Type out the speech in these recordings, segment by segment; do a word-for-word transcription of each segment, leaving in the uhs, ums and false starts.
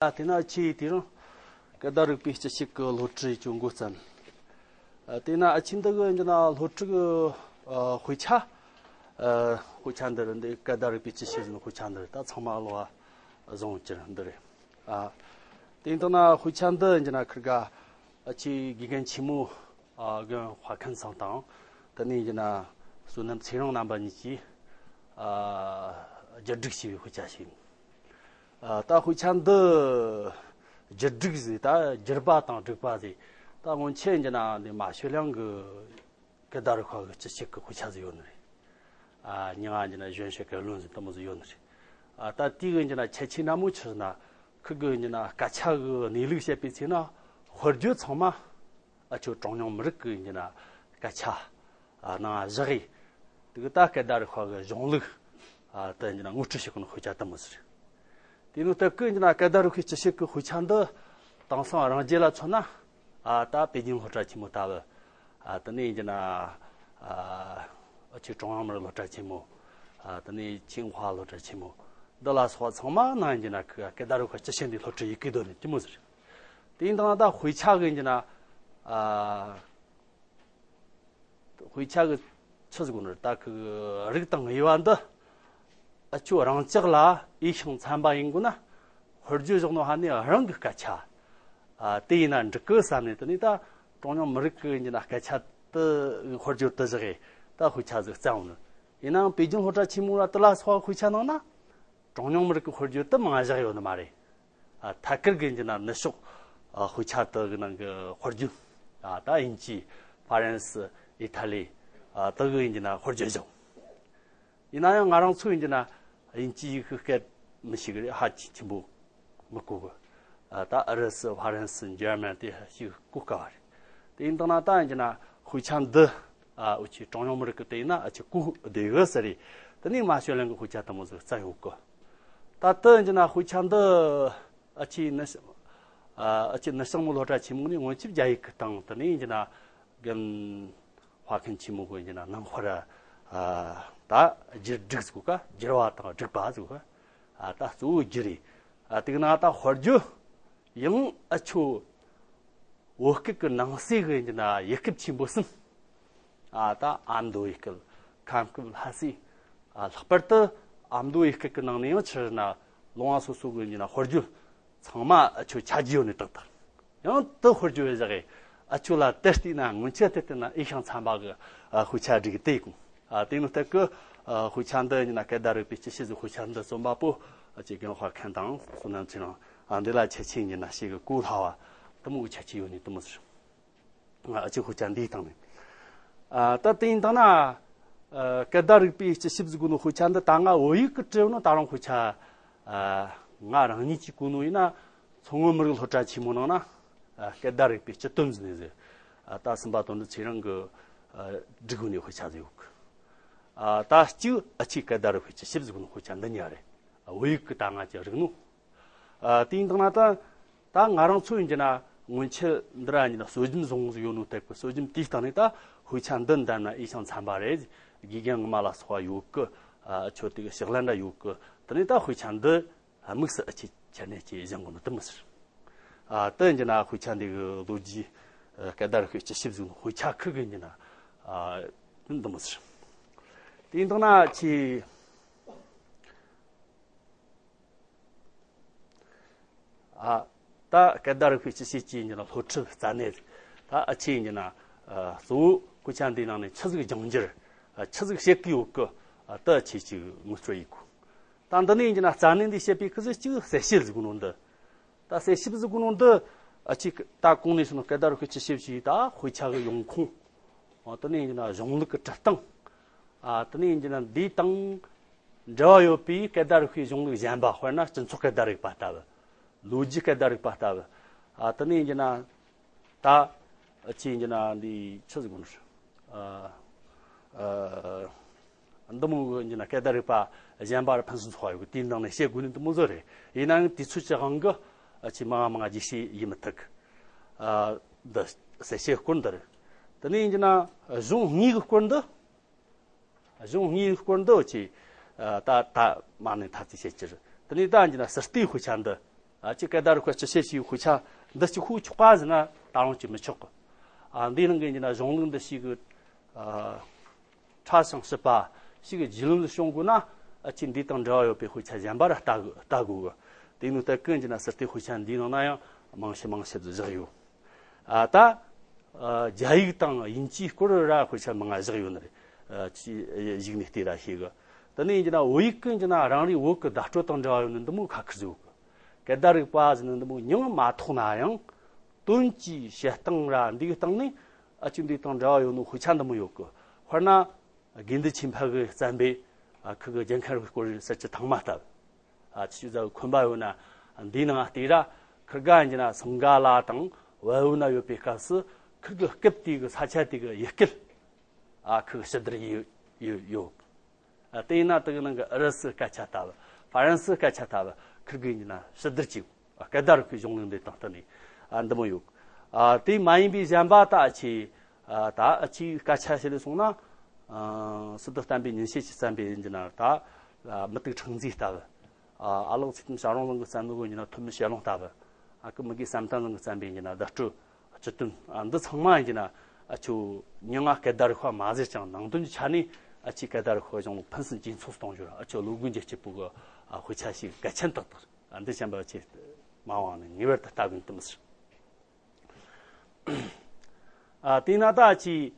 ད་དེ་ན་ཁྱེད་དེ་རིང་སྐད་བརྡ་རིག་པའི་སྤྱི་བཤད་ཀྱི་སློབ་ཁྲིད་ཅིག་འགོ་བརྩམས། ཨ། དེ་ན་ཨ་ཁྱེད་འདི་གི་འདི་ན་སློབ་ཁྲིད་ཀྱི་ཨ་དཔེ་ཆ། ཨ། དཔེ་ཆ་འདི་རེད། འདི་སྐད་བརྡ་རིག་པའི་སྤྱི་བཤད་ཟེར་ནི་དཔེ་ཆ་འདི་རེད། ད་ཚང་མ་ཀློག་པ་བཟང་གི་འདི་རེད། ཨ། དེ་ཡིན་དང་ན་དཔེ་ཆ་འདི་འདི་ན་ཁིར་ག་ཨ་ཁྱེད་དགེ་རྒན་ཆེན་མོ། ཨ། རྒན་དཔའ་མཁན་ཚང་དང་། དེ་ནས་ཡིན་ན་བསོད་ནམས་ཚེ་རིང་རྣམ་པ་གཉིས་ཀྱིས། ཨ། བསྒྱུར་སྒྲིག་བྱས་པའི་དཔེ་ཆ་ཞིག་ཡིན། ཨ། ད་དཔེ་ཆ་འདི་བསྒྱུར་སྒྲིག་ཟེར། ད་བསྒྱུར་པ་དང་སྒྲིག་པ་ཟེར། ད་སྔོན་ཆད་ཡིན་ན་འདི་མ་ཤོད་ལང་གི་སྐད་བརྡ་རིག་པ་གི་སྤྱི་བཤད་ཀྱི་དཔེ་ཆ་ཟིག་ཡོད་ནི་རེད། ཨ། མྱིང་ང་ཡིན་ན་གཞོན་ཤེས་གལ་ལོན་ཟེར་དེ་མོ་ཟིག་ཡོད་ནི་རེད། ཨ། ད་དེའི་གི་ཡིན་ན་ཁྱད་ཆོས་ན་མོ་ཆི་ཟེར་ན། ཁིར་གི་ཡིན་ན་སྐད་ཆ་གི་གནས་ལུགས་བཤད་པའི་ཚེ་ན་དཔེར་བརྗོད་ཚང་མ། ཨ། ཁྱོད་གྲངས་ཉུང་མི་རིགས་ཀྱི་ཡིན་ན་སྐད་ཆ། ཨ། ནང་བཞག་གི། དེ་གི་ད་སྐད་བརྡ་རིག་པ་གི་གཞུང་ལུགས། ཨ། དེ་ཡིན་ན་ངོ་སྤྲོད་བྱེད་གོ་ནོ་དཔེ་ཆ་དེ་མོ་ཟིག་རེད། དེ་ནི་དེ་གི་ཡིན་ན་སྐད་བརྡ་རིག་པའི་སྤྱི་བཤད་ཀྱི་དཔེ་ཆ་འདི་དེང་སང་རང་རྒྱལ་ལ་མཚོན་ན། ཨ། ད་པེ་ཅིང་སློབ་གྲྭ་ཆེན་མོ་ལྟ་བུ། ཨ། དེ་ནས་ཡིན་ན། ཨ། ཨ་ཁྱེད་ཀྲུང་དབྱང་མི་རིགས་སློབ་གྲྭ་ཆེན་མོ། ཨ། དེ་ནས་ཆིང་ཧྭ་སློབ་གྲྭ་ཆེན་མོ། འདི་ལ་སོགས་པ་ཚང་མ་ནང་ཡིན་ན་ཁིར་ག་སྐད་བརྡ་རིག་པ་སྤྱི་བཤད་འདི་སློབ་ཁྲིད་ཡེད་གི་འདུག་ནི་དེ་མོ་ཟིག་རེད། དེ་ཡིན་དང་ད་དཔེ་ཆ་གི་ཡིན་ན། ཨ། དཔེ་ཆ་གི་ཆི་ཟིག་གོ་ནོ་ད་གི་རིགས་དང་དབྱེ་བ་འདི། ཨ། ཁྱོད་རང་ཅག་ལ་འོས་ཤིང་འཚམ་པ་ཡིན་དགོས་ན། དཔེར་བརྗོད་བཞག་ནོ་ཧ་ནི་རང་གི་སྐད་ཆ། ཨ། དེ་ཡིན་ན་འགྲིག་གི་བསམ་ནས། དེ་ནས་ད་གྲངས་ཉུང་མི་རིགས་ཀྱི་ཡིན་ན་སྐད་ཆ་དེ་དཔེར་བརྗོད་དུ་བཞག་གི་ད་དཔེ་ཆ་ཟིག་བརྩམས་ནོ། ཡིན་ནའང་པེ་ཅིང་སློབ་གྲྭ་ཆེན་མོ་ར་དེ་ལ་སོགས་པ་དཔེ་ཆ་ནང་ན། གྲངས་ཉུང་མི་རིགས་ཀྱི་དཔེར་བརྗོད་དེ་མང་བཞག་ཡོད་ནི་མ་རེད། ཨ། ཐད་ཀར་གྱི་ཡིན་ན་ནུབ་ཕྱོགས། ཨ། དཔེ་ཆ་དེ་གི་ནང་གི་དཔེར་བརྗོད། ཨ། ད་དབྱིན་ཇི། ཧྥ་རན་སི། ཨི་ཐ་ལི། ཨ། དེ་གི་ཡིན་ན་དཔེར་བརྗོད་བཞག་ཡིན་ན་ཡང་ང་རང་ཚོ་ཡིན་ན་དབྱིན་ཇི་ཡི་གི་སྐད་མི་ཤེས་གི་རེད། ཧ་ཅང་ཆེན་པོ་མི་གོ་གི། ཨ། ད་ཨུ་རུ་སུ། ཧྥ་རན་སི། འཇར་མན་དེ་ཞིག་གོ་དཀའ་བ་རེད། དེ་ཡིན་དང་ན་ད་ཡིན་ན་དཔེ་ཆ་འདི། ཨ། འུ་ཆོས་གྲངས་ཉུང་མི་རིགས་ཀྱི་དེ་ཡིན་ན་ཨ་ཆོས་གོ་བདེ་གི་ཟེར་རེད། དེ་ནས་མ་ཤོད་ལང་གི་དཔེ་ཆ་དེ་མོ་ཟིག་བརྩམས་ཡོད་གི། ད་དེ་ཡིན་ན་དཔེ་ཆ་འདི། ཨ་ཆེ་ནི། ཨ། ཨ་ཆེ་ནི་ཤང་མོ་སློབ་གྲྭ་ཆེན་མོ་ནས་སྔོན་ཆད་རྒྱ་ཡིག་གི་སྟེང་། དེ་ནས་ཡིན་ན་རྒན་དཔའ་མཁན་ཆེན་མོ་གི་ཡིན་ན་ནང་དཔར། ཨ། ད་བསྒྱུར་སྒྲིག་ཟེར་གོ་ག་བསྒྱུར་བ་དང་སྒྲིག་པ་ཟེར་གོ་ག་ཨ། ད་གཙོ་བོ་བསྒྱུར་རེད། ཨ། དེ་གི་ནང་ད་དཔེར་བརྗོད་ཡང་ཨ་ཆོ་བོད་སྐད་ཀྱི་ནང་གསེས་གི་ཡིན་ན་ཡུལ་སྐད་ཆེན་པོ་གསུམ། ཨ། ད་ཨ་མདོ་ཡུལ་སྐད། ཁམས་སྐད། ལྷ་སའི། ཨ། ལྷག་པར་དུ་ཨ་མདོ་ཡུལ་སྐད་ཀྱི་ནང་ནས་ཡང་ཕྱིར་ན་ལུང་བ་སོ་སོ་གི་ཡིན་ན་དཔེར་བརྗོད་ཚང་མ་ཨ་ཆོ་ཆ་རྒྱུས་ཡོད་ནི་ཏག་ཏག་ཡང་དེ་དཔེར་བརྗོད་བཞག་གི། ཨ་ཆོ་ལ་དེ་བལྟས་ན་སྔོན་ཆད་དེ་བལྟས་ན་འོས་ཤིང་འཚམ་པ་གི། ཨ། དཔེ་ཆ་བསྒྲིགས་དེ་གོ། ཨ། དེ་ནི་ལྟ་གི། ཨ། དཔེ་ཆ་འདི་ཡིན་ན་སྐད་བརྡ་རིག་པའི་སྤྱི་བཤད་ཟེར་དཔེ་ཆ་འདི་རྩོམ་པ་པོ་ཨ་ཆེ་རྒན་དཔའ་མཁན་དང་བསོད་ནམས་ཚེ་རིང་། ཨ། འདི་ལ་ཁྱད་ཆོས་ཡིན་ན་ཞེ་གི་གོ་སླ་བ་དེ་མོ་གི་ཁྱད་ཆོས་ཡོད་ནི་དེ་མོ་ཟིག་ཨ་ཆོས་དཔེ་ཆ་འདིའི་སྟེང་ནས། ཨ། ད་དེ་ཡིན་དང་ན། ཨ། སྐད་བརྡ་རིག་པའི་སྤྱི་ཞིབ་ཟེར་གོ་ནོ་དཔེ་ཆ་འདི་ད་ང་བོད་ཡིག་གི་བྲིས་ནོ་ད་རུང་དཔེ་ཆ། ཨ། ང་རང་ཉིད་ཀྱིས་གོ་ནོ་ཡིན་ན། མཚོ་སྔོན་མི་རིགས་སློབ་གྲྭ་ཆེན་མོ་ནང་ན། ཨ། སྐད་བརྡ་རིག་པའི་སྤྱི་དོན་ཟེར་ནས་ཟེར། ཨ། ད་སུམ་པ་དོན་གྲུབ་ཚེ་རིང་གི། ཨ། བསྒྲིགས་གོ་ནི་དཔེ་ཆ་ཟིག་ཡོད་གི། ཨ། ད་གཅིག་ཨ་ཆོས་སྐད་བརྡ་རིག་པའི་སྤྱི་ཞིབ་ཟེར་གོ་ནོ་དཔེ་ཆ་འདི་གཉིས་རེད། ཨ། བོད་ཡིག་གི་ད་ང་ཅིག་རིག་ནོ། ཨ། དེ་ཡིན་དང་ན་ད། ད་ང་རང་ཚོ་ཡིན་གྱི་ན་སྔོན་ཆད་འདི་ར་ཡིན་ན་སྲོལ་རྒྱུན་བཟང་ཟིག་ཡོད་ནོ་དེ་གི་སྲོལ་རྒྱུན་དེའི་སྟེང་ནས་ད་དཔེ་ཆ་འདི་འདེམས་ན་འོས་ཤིང་འཚམ་པ་རེད། དགེ་རྒན་ངོ་མ་ལ་སོགས་པ་ཡོད་གི། ཨ། ཆོས་དེ་གི་ཕྱག་ལེན་འདྲ་ཡོད་གི། དེ་ནས་ད་དཔེ་ཆ་འདི་དམིགས་སུ་ཨ་ཆོས་ཁྱེར་ནས་ཅིག་སྦྱང་དགོས་ནི་དེ་མོ་ཟིག་ཨ། དེ་ཡིན་གྱི་ན་དཔེ་ཆ་འདི་གི་ལོ་རྒྱུས། ཨ། སྐད་བརྡ་རིག་པའི་སྤྱི་ཞིབ་ཟེར་ནོ་དཔེ་ཆ་ཁིར་གི་ཡིན་གྱི་ན། ཨ། འདི་མོ་ཟིག་དེ་ཡིན་དང་ན་ཆོས། ཨ། ད་སྐད་བརྡ་རིག་པའི་སྤྱི་ཞིབ་ཅིག་ཡིན་གྱི་ན་སློབ་ཁྲིད་རྩ་གནད། ད་ཨ་ཆོས་ཡིན་གྱི་ན། ཨ། གཙོ་བོ་དཔེ་ཆ་འདིའི་ནང་ནས་ཆི་ཟིག་སྦྱང་རྒྱུ། ཨ། ཆི་ཟིག་བཤད་གི་ཡོད་གི། ཨ། ད་ཨ་ཆོས་ཅིག་ངོ་སྤྲོད་ཡེད་གོ། ད་འདི་ནས་ཡིན་གྱི་ན་རྩ་གནད་འདི་བཤད་པའི་ཁུ་ཟིག་གཅིག་གསལ་བཤད་ཟེར་གོ་ནོ་འདི། ད་གསལ་བཤད་ཟེར་གོ་ནོ་འདི། ཨ་ཆོས་ད་གོང་ནས་ཟེར་ནོ་སྐད་བརྡ་རིག་པའི་སྤྱི་ཞིབ་ཅིག་ད་དཔེ་ཆ་གི་ཡོང་ཁུངས། ཨ། དེ་ནས་ཡིན་གྱི་ན་གཞུང་ལུགས་ཀྱི་འཁྲིད་སྟངས། ཨ། དེ་ནས་ཡིན་གྱི་ན་འདི་དང་འབྲེལ་བ་ཡོད་པའི་སྐད་བརྡ་རིག་པའི་གཞུང་ལུགས་གཞན་པ། དཔེར་ན་སྤྱི་ཚོགས་སྐད་བརྡ་རིག་པ་ལྟ་བུ། ལོ་རྒྱུས་སྐད་བརྡ་རིག་པ་ལྟ་བུ། ཨ། དེ་ནས་ཡིན་གྱི་ན་ད་ཨ་ཆོས་ཡིན་གྱི་ན་འདི་ཆི་ཟེར་གོ་ནོ། ཨ། ཨ། འདི་མོ་གི་ཡིན་གྱི་ན་སྐད་བརྡ་རིག་པ་གཞན་པ་ར་ཕུན་སུམ་ཚོགས་པ་ཡོད་གི། དེའི་ནང་ནས་བཤད་དགོས་ནི་འདི་མོ་ཟིག་རེད། ཡིན་ནའང་དུས་ཚོད་ཀྱི་དབང་གིས་ཨ་ཆོས་མང་ང་མང་ང་རྒྱས་བཤད་ཡེད་མི་ཐུབ་གི། ཨ། འདི་གསལ་བཤད་སྐོར་འདི་རེད། དེ་ནས་ཡིན་གྱི་ན་གཞུང་དངོས་གི་སྐོར་འདི། གཞུང་དངོས་སྐོར་འདི་ཨ་ཆོས། ཨ། ད་ད་མ་ནས་ཐ་ཚིག་བཤད་རྒྱུ་རེད། དེ་ནས་ད་ཡིན་གྱི་ན་ཟུར་ལྟའི་དཔེ་ཆ་འདི། ཨ་ཅི་སྐད་བརྡ་རིག་པ་སྤྱི་བཤད་ཞིག་དཔེ་ཆ་འདི་གཅིག་ཤོག་ཆོག་ག་ཟེར་ན་ད་རུང་ཅིག་མི་ཆོག་གི། ཨ་འདིའི་ནང་གི་ཡིན་ན་གཞུང་ལུགས་འདི་ཞིག་གི་ཨ་ཕྲ་ཞིང་ཞིབ་པ་ཞིག་གི་རྒྱུས་ལོན་བྱུང་དགོས་ན། ཨ་ཅི་འདི་དང་འབྲེལ་བ་ཡོད་པའི་དཔེ་ཆ་གཞན་པ་ར་ལྟ་དགོས་ལྟ་དགོས་གི། དེ་ནི་ལྟ་གི་ཡིན་ན་ཟུར་དེ་དཔེ་ཆ་འདིའི་ནང་ན་ཡང་མང་ཤས་མང་ཤས་བཞག་ཡོད། ཨ་ད་ཨ་རྒྱ་ཡིག་དང་དབྱིན་ཇིའི་སྐོར་ར་དཔེ་ཆ་མང་ང་བཞག་ཡོད་ནི་རེད། ཨ་ཅི་གཞུག་ནས་བལྟས་ར་ཤེས་གི། དེ་ནས་ཡིན་ན་བོད་ཡིག་གི་ཡིན་ན་རང་རེའི་བོད་གི་བརྡ་སྤྲོད་དང་འབྲེལ་བ་ཡོད་ནི་འདི་མོ་ཁ་ཁུར་བཟོ་གི། སྐད་བརྡ་རིག་པ་ཟེར་ནི་འདི་མོ་མྱིང་མ་ཐོགས་ན་ཡང་དོན་གྱི་བཤད་སྟངས་ར་འདིའི་སྟེང་ནས་ཨ་ཅི་འདི་དང་འབྲེལ་བ་ཡོད་ནི་དཔེ་ཆ་འདི་མོ་ཡོད་གི། དཔེར་ན་དགེ་འདུན་ཆོས་འཕེལ་གིས་བརྩམས་པའི་ཨ་ཁུ་གི་རྒྱལ་མཁན་རིག་སྐོར་གསལ་བྱེད་ཐེངས་མ་ལྟ་བུ། ཨ་ཆུ་ཟ་འཁོན་པ་ཡོད་ན་འདིའི་ནང་བལྟས་ར། ཁུར་ག་ཡིན་ན་སིངྒ་ལ་དང་བལ་བོ་ན་ཡོད་པའི་སྐབས་སུ་ཁུར་གི་སྐབས་དེ་གི་ས་ཆ་དེ་གི་ཡུལ་སྐད་ཨ་ཁུར་གི་ཕྱི་བསྡུར་ཡོད་ཡོད་ཡོད། ཨ་དེ་ཡིན་ན་དེ་གི་ནང་གི་ཨུ་རུ་སུ་སྐད་ཆ་ལྟ་བུ་ཧྥ་རན་སི་སྐད་ཆ་ལྟ་བུ་ཁུར་གི་ཡིན་ན་ཕྱི་བསྡུར་གྱི་སྐད་བརྡ་རིག་པའི་གཞུང་ལུགས་འདི་དང་བསྟུན་ནས་ཨ་འདི་མོ་ཡོད། ཨ་དེ་མ་ཡིན་པའི་གཞན་པ་ད་ཨ་ཆི་ཨ་ད་ཨ་ཆི་སྐད་ཆ་ཞིག་ལས་སོང་ན། ཨ་སི་ཏུ་བསྟན་པའི་ཉིན་བྱེད་ཀྱིས་བརྩམས་པའི་ཡིན་ན་ད་ཨ་མུ་ཏིག་ཕྲེང་མཛེས་ལྟ་བུ། ཨ་ཨ་ལགས་ཚེ་བརྟན་བྱ་རུང་ལགས་ཀྱིས་བརྩམས་པའི་ཡིན་ན་ཐོན་མི་བྱེ་ལོང་ལྟ་བུ། ཨ་ཀི་མི་དགེ་བསམ་གཏན་ལགས་ཀྱིས་བརྩམས་པའི་ཡིན་ན་བརྡ་སྤྲོད་སྤྱི་དོན། ཨ་འདི་ཚང་མ་ཡིན་ན་ཨ་ཆོ་མྱིང་ང་སྐད་བརྡ་རིག་པ་མ་ཟེར་ཀྱང་ནང་དོན་གྱི་ཆ་ནས་ཨ་ཆི་སྐད་བརྡ་རིག་པ་གཞུང་ལུགས་ཕུན་སུམ་ཇེ་ཚོགས་སུ་གཏོང་རྒྱུར་ཨ་ཆོ་བློ་སྒོ་འབྱེད་སྤྱད་པོ་གི་ཨ་དཔེ་ཆ་ཞིག་གལ་ཆེན་ཏག་ཏག། ཨ་འདི་བྱམས་པ་ཆེ་མ་དབང་ནས་ངེས་པར་དུ་ལྟ་དགོས་དུ་མི་ཟེར། ཨ་དེས་ན་ད་ཅི།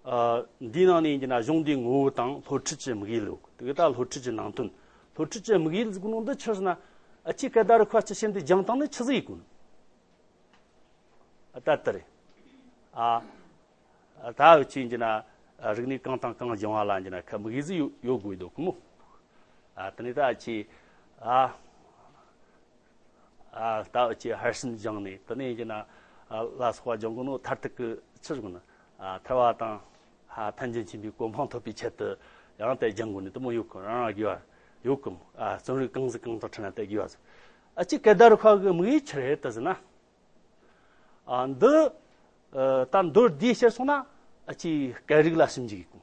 ཨ་འདིའི་ནང་ནས་ཡིན་ན་གཞུང་འདིའི་ངོ་བོ་དང་སློབ་ཁྲིད་ཀྱི་དམིགས་ཡུལ་ཡོད། དེ་ག་ད་སློབ་ཁྲིད་ཀྱི་ནང་དོན། སློབ་ཁྲིད་ཀྱི་དམིགས་ཡུལ་ཟེར་གོ་ནོ་འདི་ཆི་ཟེར་ན། ཨ་ཅི་སྐད་བརྡ་རིག་པ་སྤྱི་བཤད་འདི་སྦྱངས་བཏང་ནས་ཆི་ཟིག་ཡེད་དགོས་ནོ། ཨ་ད་ལྟ་རེད། ཨ་ད་འུ་ཅི་ཡིན་ན་རིག་གནས་གང་དང་གང་སྦྱང་བ་ལ་ཡིན་ན་ཁ་དམིགས་ཡུལ་ཟིག་ཡོད་ཡོད་དགོས་འདུག་གི་མོ། ཨ་དེ་ནས་ད་ཅི། ཨ། ཨ་ད་འུ་ཅི་ཧར་སན་སྦྱངས་ནས་དེ་ནས་ཡིན་ན་ཨ་ལ་སོགས་པ་སྦྱང་དགོས་ནོ་མཐར་ཐུག་གི་ཆི་ཟེར་ན། ཨ་ཐར་བ་དང་ཨ་ཐམས་ཅད་མཁྱེན་པའི་གོ་འཕང་ཐོབ་པའི་ཆེད་དུ་ཡང་དེ་སྦྱང་དགོས་ནི་དེ་མོ་ཡོད་གི། རང་རང་དགོས་པ་ཡོད་གི། ཨ་རྩོམ་རིག་གང་ཟིག་གང་དང་འཕྲད་ན་དེ་དགོས་པ་ཟིག། ཨ་ཅི་སྐད་བརྡ་རིག་པ་གི་དམིགས་ཡུལ་ཆི་རེད་དེ་ཟེར་ན། ཨ་འདི་ཨ་ད་མདོར་བསྡུས་བཤད་སོང་ན་ཨ་ཅི་སྐད་རིགས་ལ་ཞིབ་འཇུག་ཡེད་གོ།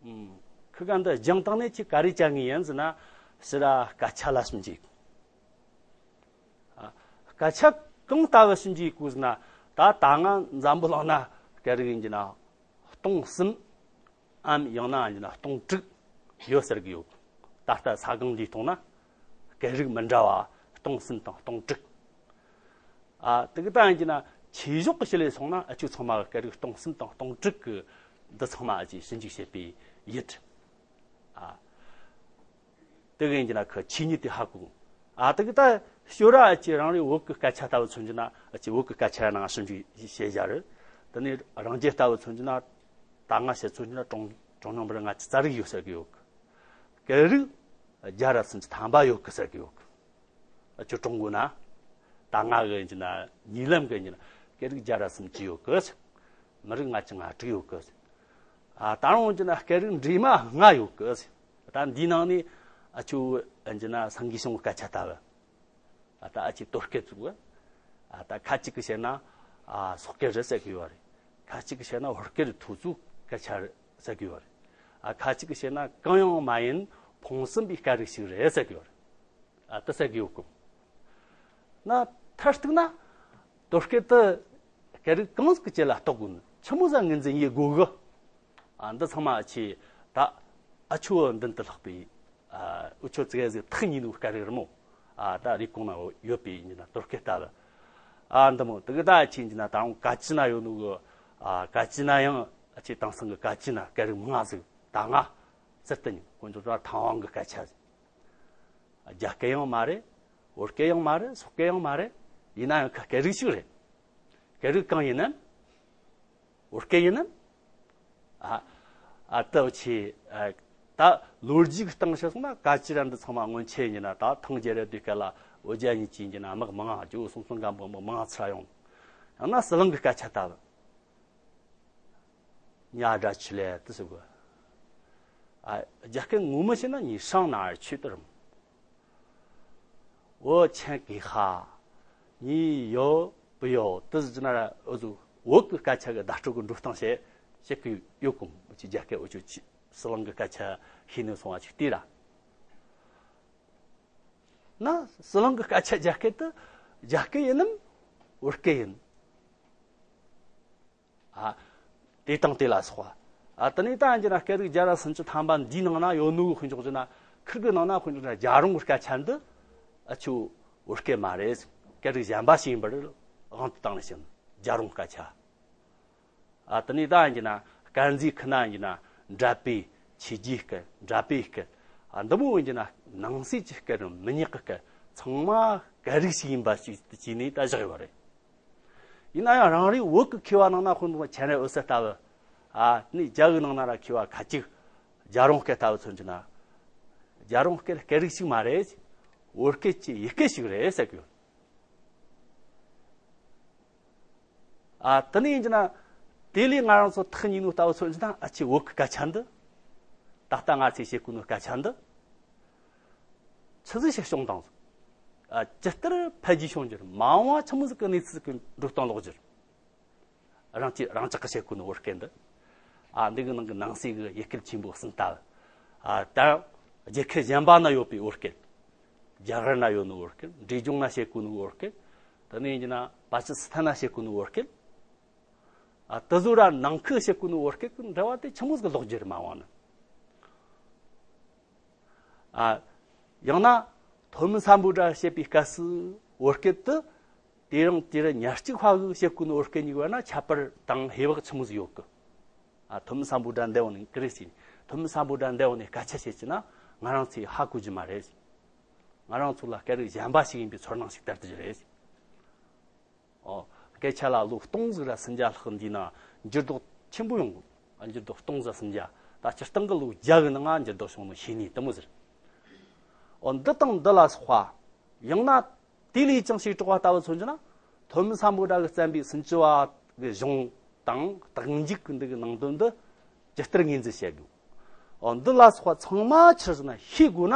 ཨུམ། ཁི་ག་འདི་སྦྱངས་བཏང་ནས་ཁྱེད་ག་རེ་བྱ་ངེས་ཡིན་ཟེར་ན། ཕྱི་ར་སྐད་ཆ་ལ་ཞིབ་འཇུག། ཨ་སྐད་ཆ་གང་ལྟ་བུ་ཞིབ་འཇུག་དགོས་ཟེར་ན། ད་ད་ང་འཛམ་བུ་གླིང་ན་སྐད་རིགས་ཡིན་གྱི་ན་སྟོང་གསུམ་འམ་ཡང་ན་ཡིན་ན་སྟོང་དྲུག་ཡོད་ཟེར་གི་ཡོད། ད་ལྟ་ས་སྒང་འདིའི་སྟེང་ན་སྐད་རིགས་མི་འདྲ་བ་སྟོང་གསུམ་དང་སྟོང་དྲུག། ཨ་དེ་གི་ད་ཡིན་གྱི་ན་ཆོས་ཕྱོགས་ཀྱི་ཕྱི་ལས་སོང་ན་ཨ་ཆོ་ཚང་མ་གི་སྐད་རིགས་སྟོང་གསུམ་དང་སྟོང་དྲུག་གི་འདི་ཚང་མ་ཨ་ཅེ་ཞིབ་འཇུག་བྱེད་པའི་ཡུལ། ཨ་དེ་གི་ཡིན་གྱི་ན་ཁི་ཆོས་ཉིད་དེ་ཧ་གོ། ཨ་དེ་གི་ད་ཤོ་ར་ཨ་ཅེ་རང་རེ་བོད་གི་སྐད་ཆ་ལྟ་བུ་མཚོན་གྱི་ན་ཨ་ཅེ་བོད་གི་སྐད་ཆ་ནང་ཞིབ་འཇུག་བྱེད་བྱ་རེད། དེ་ནས་རང་རྒྱལ་ལྟ་བུ་མཚོན་གྱི་ན་ད་ང་བཤད་མཚོན་གྱི་ན་གྲངས་གྲངས་ཉུང་པར་ང་ཅི་རྩ་རིག་ཡོད་ཟེར་གི་ཡོད་གི། སྐད་རིགས་བརྒྱ་ར་སུམ་ཅུ་ཐམ་པ་ཡོད་གི་ཟེར་གི་ཡོད་གི། ཨ་ཅོ་ཀྲུང་གོ་ན། ད་ང་གི་ཡིན་གྱི་ན་ཉེ་ལམ་གི་ཡིན་གྱི་ན་སྐད་རིགས་བརྒྱ་ར་སུམ་ཅུ་ཡོད་གི། མི་རིགས་ལྔ་བཅུ་ང་དྲུག་ཡོད་གི། ཨ་ད་རུང་ཡིན་གྱི་ན་སྐད་རིགས་འདྲེས་མ་ལྔ་ཡོད་གི། ད་འདིའི་ནང་ནས་ཨ་ཅོ་ཡིན་གྱི་ན་སང་གི་ཤོང་སྐད་ཆ་ལྟ་བུ། ཨ་ད་ཨ་ཅེ་དོ་སྐད་བཙུགས། ཨ་ད་ཁ་ཅིག་གིས་བཤད་ན་ཨ་སོག་སྐད་རེད་ཟེར་གི་ཡོད་རེད། ཁ་ཅིག་གིས་བཤད་ན་ཧོར་སྐད་རེད་ཐུ་ཚུ་སྐད་ཆ་རེད་ཟེར་གི་ཡོད་རེད། ཨ་ཁ་ཅིག་གིས་བཤད་ན་གང་ཡང་མ་ཡིན་ཕུང་གསུམ་པའི་སྐད་རིགས་ཤིག་རེད་ཟེར་གི་ཡོད་རེད། ཨ་དེ་ཟེར་གི་ཡོད་གི། ན་མཐར་གཏུགས་ན་དོ་སྐད་དེ་སྐད་རིགས་གང་ཟིག་གི་ཆེད་ལ་གཏོགས་དགོས་ནི་ཆི་མོ་ཟིག་ངོས་འཛིན་ཡེད་དགོས་གི། ཨ་འདི་ཚང་མ་ཆེ་ད་ཨ་ཆོ་མདུན་དུ་ལྷགས་པའི་ཨ་འུ་ཆོ་ཙི་གེ་ཟིག་ཐག་ཉེ་ནོ་སྐད་རིགས་རེད་མོ། ཨ་ད་རིག་གོང་ན་ཡོད་པའི་ཡིན་ན་དོ་སྐད་ལྟ་བུ། ཨ་འདི་མོ་དེ་གི་ད་ཆེ་ཡིན་ན་ད་རུང་ག་ཅི་ན་ཡོད་ནོ་གི། ཨ་ག་ཅི་ན་ཡང་ཨ་ཆེ་དེང་སང་གི་ག་ཅི་ན་སྐད་རིགས་མང་ང་ཟིག་ད་ང་ཟེར་ཏེ་ཉིན་དཀོན་མཆོག་ད་ཐང་བང་གི་སྐད་ཆ་ཟིག། རྒྱ་སྐད་ཡང་མ་རེད། བོད་སྐད་ཡང་མ་རེད། སོག་སྐད་ཡང་མ་རེད། ཡིན་ན་ཡང་ཁ་སྐད་རིགས་ཤིག་རེད། སྐད་རིགས་གང་ཡིན་ནམ། བོད་སྐད་ཡིན་ནམ། ཨ་ཨ་ལྟ་བུ་ཆེ། ཨ་ད་ལོ་རྒྱུས་ཀྱི་སྟེང་བཤད་སོང་ན་སྐད་ཆ་ར་འདི་ཚང་མ་སྔོན་ཆད་ཡིན་ན་ད་ཐང་རྒྱལ་རབས་དུས་སྐབས་ལ་བོད་རྒྱ་གཉིས་ཀྱི་ཡིན་ན་དམག་མང་ང་རྒྱུ་སོང་སོང་གམ་དམག་མང་ང་ཚུར་ཡོང་། ཡང་ན་ཟི་ལིང་གི་སྐད་ཆ་ལྟ་བུ། ཉ་སྒྲ་ཆུ་ལས་དུ་ཟེར་གོ། ཨ་རྒྱ་སྐད་ངོ་མ་བཤད་ན་你上哪儿去的人། 我前给哈，你有不有？ དུ་ཟེར་ན་འུ་ཚོ་བོད་ཀྱི་སྐད་ཆ་གི་བརྡ་སྤྲོད་ཀྱི་འགྲོ་སྟངས་བཤད་བཤད་གི་ཡོད་གོ། འུ་ཅི་རྒྱ་སྐད་འུ་ཅོ་ཅི་ཟི་ལིང་གི་སྐད་ཆ་ཤེས་ནས་སོང་བ་ཅིག་དེ་ར། ན་ཟི་ལིང་གི་སྐད་ཆ་རྒྱ་སྐད་དུ་རྒྱ་སྐད་ཡིན་ནམ་བོད་སྐད་ཡིན། ཨ། དེ་དང་དེ་ལ་སོགས་པ། ཨ། དེ་ནས་ད་ཡིན་གྱི་ན་སྐད་རིགས་བརྒྱ་ར་སུམ་ཅུ་ཐམ་པ་འདིའི་ནང་ན་ཡོད་ནོ་གི་དཔེ་འཇོག་གྱི་ན་ཁིར་གི་ནང་ན་དཔེ་འཇོག་ན་རྒྱལ་རོང་གི་སྐད་ཆ་འདི་ཨ་ཆུ་བོད་སྐད་མ་རེད། སྐད་རིགས་གཞན་པ་ཞིག་ཡིན་པར་དབང་དུ་བཏང་ནས་ཞིག་རྒྱལ་རོང་སྐད་ཆ། ཨ། དེ་ནས་ད་ཡིན་གྱི་ན་དཀར་མཛེས་ཁུལ་ན་ཡིན་གྱི་ན་འདྲ་པའི་ཆོས་བརྒྱུད་སྐད། འདྲ་པའི་སྐད། ཨ། འདི་མོ་ཡིན་གྱི་ན་ནང་གསེས་ཀྱི་སྐད་རུང་མི་ཉག་གི་སྐད་ཚང་མ་སྐད་རིགས་ཤིག་ཡིན་པ་ཞིག་བྱས་ནས་ད་བཞག་ཡོད་པ་རེད། ཡིན་ན་ཡང་རང་རེའི་བོད་ཀྱི་མཁས་པ་ནང་ན་དཔེ་འཇོག་ན་ཆན་རེ་འོད་ཟེར་ལྟ་བུ། ཨ་ནི་རྒྱ་གི་ནང་ན་ར་མཁས་པ་ཁ་ཅིག་རྒྱལ་རོང་སྐད་ལྟ་བུ་མཚོན་གྱི་ན། རྒྱལ་རོང་སྐད་སྐད་རིགས་ཤིག་མ་རེད། བོད་སྐད་ཀྱི་ཡི་གེ་ཞིག་རེད་ཟེར་གི་ཡོད། ཨ། དེ་ནས་ཡིན་གྱི་ན་དེ་ལས་ང་རང་ཚོ་ཐག་ཉེ་ནོ་ལྟ་བུ་མཚོན་གྱི་ན་ཨ་ཆེ་བོད་ཀྱི་སྐད་ཆ་འདི། ད་ལྟ་ང་ཚོས་བཤད་གོ་ནོ་སྐད་ཆ་འདི། ཆི་ཟིག་ཞིག་བྱུང་དང་། ཨ། ཇི་ལྟར་འཕེལ་རྒྱས་བྱུང་རྒྱུར་མ་འོངས་པ་ཆི་མོ་ཟིག་གི་གནས་ཚུལ་གི་འགྲོ་སྟངས་ལོག་རྒྱུར། རང་གཅེས་རང་ཅག་གི་བཤད་གོ་ནོ་བོད་སྐད་འདི། ཨ། འདི་གི་ནང་གི་ནང་གསེས་གི་ཡི་གེ་ཆེན་པོ་གསུམ་ལྟ་བུ། ཨ། ད་རྒྱལ་ཁབ་གཞན་པ་ན་ཡོད་པའི་བོད་སྐད། རྒྱ་གར་ན་ཡོད་ནོ་བོད་སྐད། འབྲས་ལྗོངས་ན་བཤད་གོ་ནོ་བོད་སྐད། དེ་ནས་ཡིན་གྱི་ན་པ་ཀི་སི་ཐན་ན་བཤད་གོ་ནོ་བོད་སྐད། ཨ། དེ་ཚོ་ར་ནང་ཁུལ་བཤད་གོ་ནོ་བོད་སྐད་གི་འབྲེལ་བ་དེ་ཆི་མོ་ཟིག་ལོག་རྒྱུར་མ་འོངས་ན། ཨ། ཡང་ན་ཐོན་མི་སམ་བྷོ་ཊ་བཤད་པའི་སྐབས་སུ་བོད་སྐད་དུ་དེ་རིང་དེ་རིང་ཉ་གཅིག་ཕ་གི་བཤད་གོ་ནོ་བོད་སྐད་གཉིས་བར་ན་ཁྱད་པར་དང་ཧེ་བག་ཆི་མོ་ཟིག་ཡོད་གི། ཨ། ཐོན་མི་སམ་བྷོ་ཊ་འདི་འོ་ནི་ཀི་རེ་སི་ཐོན་མི་སམ་བྷོ་ཊ་འདི་འོ་ནི་སྐད་ཆ་བཤད་ཀྱི་ན་ང་རང་ཚོས་ཧ་གོ་རྒྱུ་མ་རེད། ང་རང་ཚོ་ལ་སྐད་རིགས་གཞན་པ་ཞིག་ཡིན་པའི་ཚོར་སྣང་ཞིག་སྟེར་རྒྱུ་རེད། ཨོ། སྐད་ཆ་ལ་ལོ་སྟོང་ཟིག་ར་སུམ་བརྒྱ་ལྷག་འདི་ན་འགྱུར་ལྡོག་ཆེན་པོ་ཡོང་གི། འགྱུར་ལྡོག་སྟོང་ཟིག་སུམ་བརྒྱ། ད་སྤྱིར་བཏང་གི་ལོ་བརྒྱ་གི་ནང་ང་འགྱུར་ལྡོག་བྱུང་ནོ་ཤེས་ནི་དེ་མོ་ཟེར། ཨོ། འདི་དང་འདི་ལ་སོགས་པ། ཡང་ན་དེ་ལས་ཀྱང་ཞིག་གྲོགས་པ་ལྟ་བུ་མཚོན་གྱི་ན། ཐོན་མི་སམ་བྷོ་ཊ་གིས་བརྩམས་པའི་སུམ་ཅུ་པ་གི་གཞུང་དང་རྟགས་འཇུག་གི་འདི་གི་ནང་དོན་འདི་ཇི་ལྟར་ངོས་འཛིན་བྱེད་དགོས། ཨོ། འདི་ལ་སོགས་པ་ཚང་མ་ཆི་ཟེར་ན་ཤེས་དགོས་ན།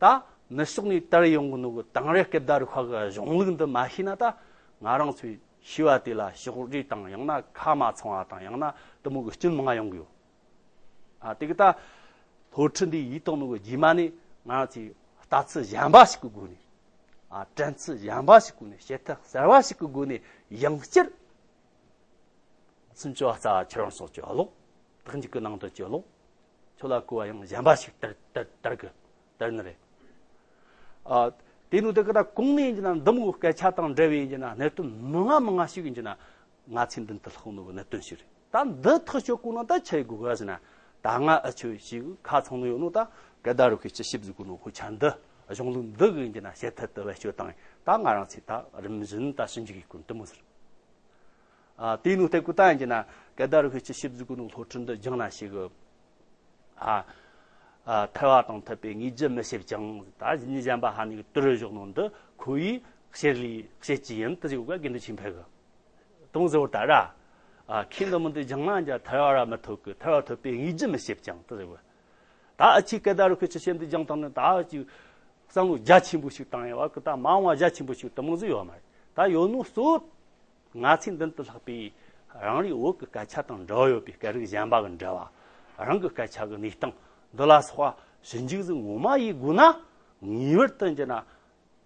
ད་ནུབ་ཕྱོགས་ནས་དར་ཡོང་གི་ནོ་གི་དེང་རབས་སྐད་བརྡ་རིག་པ་གི་གཞུང་ལུགས་འདི་མ་ཤེས་ན། ད་ང་རང་ཚོས་ཤེས་པ་དེ་ལ་ཕྱོགས་རིས་དང་། ཡང་ན་ཁ་མ་ཚང་བ་དང་། ཡང་ན་དེ་མོ་གི་སྐྱོན་མང་ང་ཡོང་གི་ཡོད། ཨ། དེ་གི་ད་སློབ་ཁྲིད་འདི་ཡིད་གཏོང་ནོ་གི་རྗེས་མ་ནས་ང་རང་ཚོས་ལྟ་ཚུལ་གཞན་པ་ཞིག་གི་སྒོ་ནས། ཨ། དྲན་ཚུལ་གཞན་པ་ཞིག་གི་སྒོ་ནས། བྱེད་ཐབས་གསར་བ་ཞིག་གི་སྒོ་ནས་ཡང་བསྐྱར་སུམ་ཅུ་པ་རྩ་བ་ཁྱེད་རང་སོགས་ཀྱིས་ཀློག། རྟགས་འཇུག་གི་ནང་དོན་གྱིས་ཀློག། ཁྱོད་ལ་གོ་བ་ཡང་གཞན་པ་ཞིག་སྟེར་སྟེར་སྟེར་གི་སྟེར་ནི་རེད། ཨ། དེ་ནོ་དེ་གི་ད་གོང་ནས་ཡིན་གྱི་ན་འདི་མོ་སྐད་ཆ་དང་འབྲེལ་བའི་ཡིན་གྱི་ན་གནད་དོན་མང་ང་མང་ང་ཞིག་ཡིན་གྱི་ན་ང་ཚོས་མདུན་དུ་ལྷག་ནོ་གི་གནད་དོན་ཞིག་རེད། ད་འདི་ཐག་གཅོད་དགོས་ན་ད་ཆི་དགོས་ག་ཟེར་ན། ད་ང་ཨ་ཆོས་ཞིག་ཁ་ཚང་ནོ་ཡོད་ནོ། ད་སྐད་བརྡ་རིག་པའི་སྤྱི་ཞིབ་ཟིག་གི་ནོ་དཔེ་ཆ་འདི། གཞུང་ལུགས་འདི་གི་ཡིན་གྱི་ན་བྱེད་ཐབས་དེ་བེད་སྤྱོད་བཏང་། ད་ང་རང་ཚོས་ད་རིམ་བཞིན་ད་ཞིབ་འཇུག་གི་སྐོར་འདི་མོ་ཟེར། ཨ། དེ་ནོ་དེ་གི་ད་ཡིན་གྱི་ན་སྐད་བརྡ་རིག་པའི་སྤྱི་ཞིབ་ཟིག་གི་ནོ་སློབ་ཁྲིད་འདི་སྦྱངས་ན་ཞིག་གི། ཨ། ཨ། ཐར་བ་དང་ཐར་པའི་ངེས་འབྱེད་མི་བྱེད་ཅིང་། ད་མི་གཞན་པ་ཧ་ནི་གི་དུར་བཞག་ནོ་འདི་ཁོ་བོས་ཤེར་ལས་བཤད་ཀྱི་ཡིན་དུ་ཟེར་བ་དགེ་འདུན་ཆོས་འཕེལ་གི། དེ་མོ་ཟེར་བ་ད་ར། ཨ། ཁྱེད་འདི་མོ་འདི་སྦྱངས་ན་ཡང་ཐར་བ་ར་མི་ཐོབ་གི། ཐར་བ་ཐོབ་པའི་ངེས་འབྱེད་མི་བྱེད་ཅིང་དུ་ཟེར་བ། ད་ཨ་ཆི་སྐད་བརྡ་རིག་པའི་སྤྱི་ཞིབ་འདི་སྦྱངས་བཏང་ནི་ད་ཅིག་བསམ་བློ་རྒྱ་ཆེན་པོ་ཞིག་བཏང་ཡོད་བ་གི། ད་མ་འོངས་པ་རྒྱ་ཆེན་པོ་ཞིག་དེ་མོ་ཟིག་ཡོད་མ་རེད། ད་ཡོད་ནོ་གཙོ་བོ་ང་ཚོས་མདུན་དུ་ལྷག་པའི་རང་རེའི་བོད་ཀྱི་སྐད་ཆ་དང་འབྲེལ་བ་ཡོད་པའི་སྐད་རིགས་གཞན་པ་གི་འབྲེལ་བ། རང་གི་སྐད་ཆ་གི་གནས་སྟངས་འདི་ལ་སོགས་པ་ཞིབ་འཇུག་ཟིག་ངོ་མ་ཡེད་དགོས་ན། ངེས་པར་དུ་ཡིན་གྱི་ན་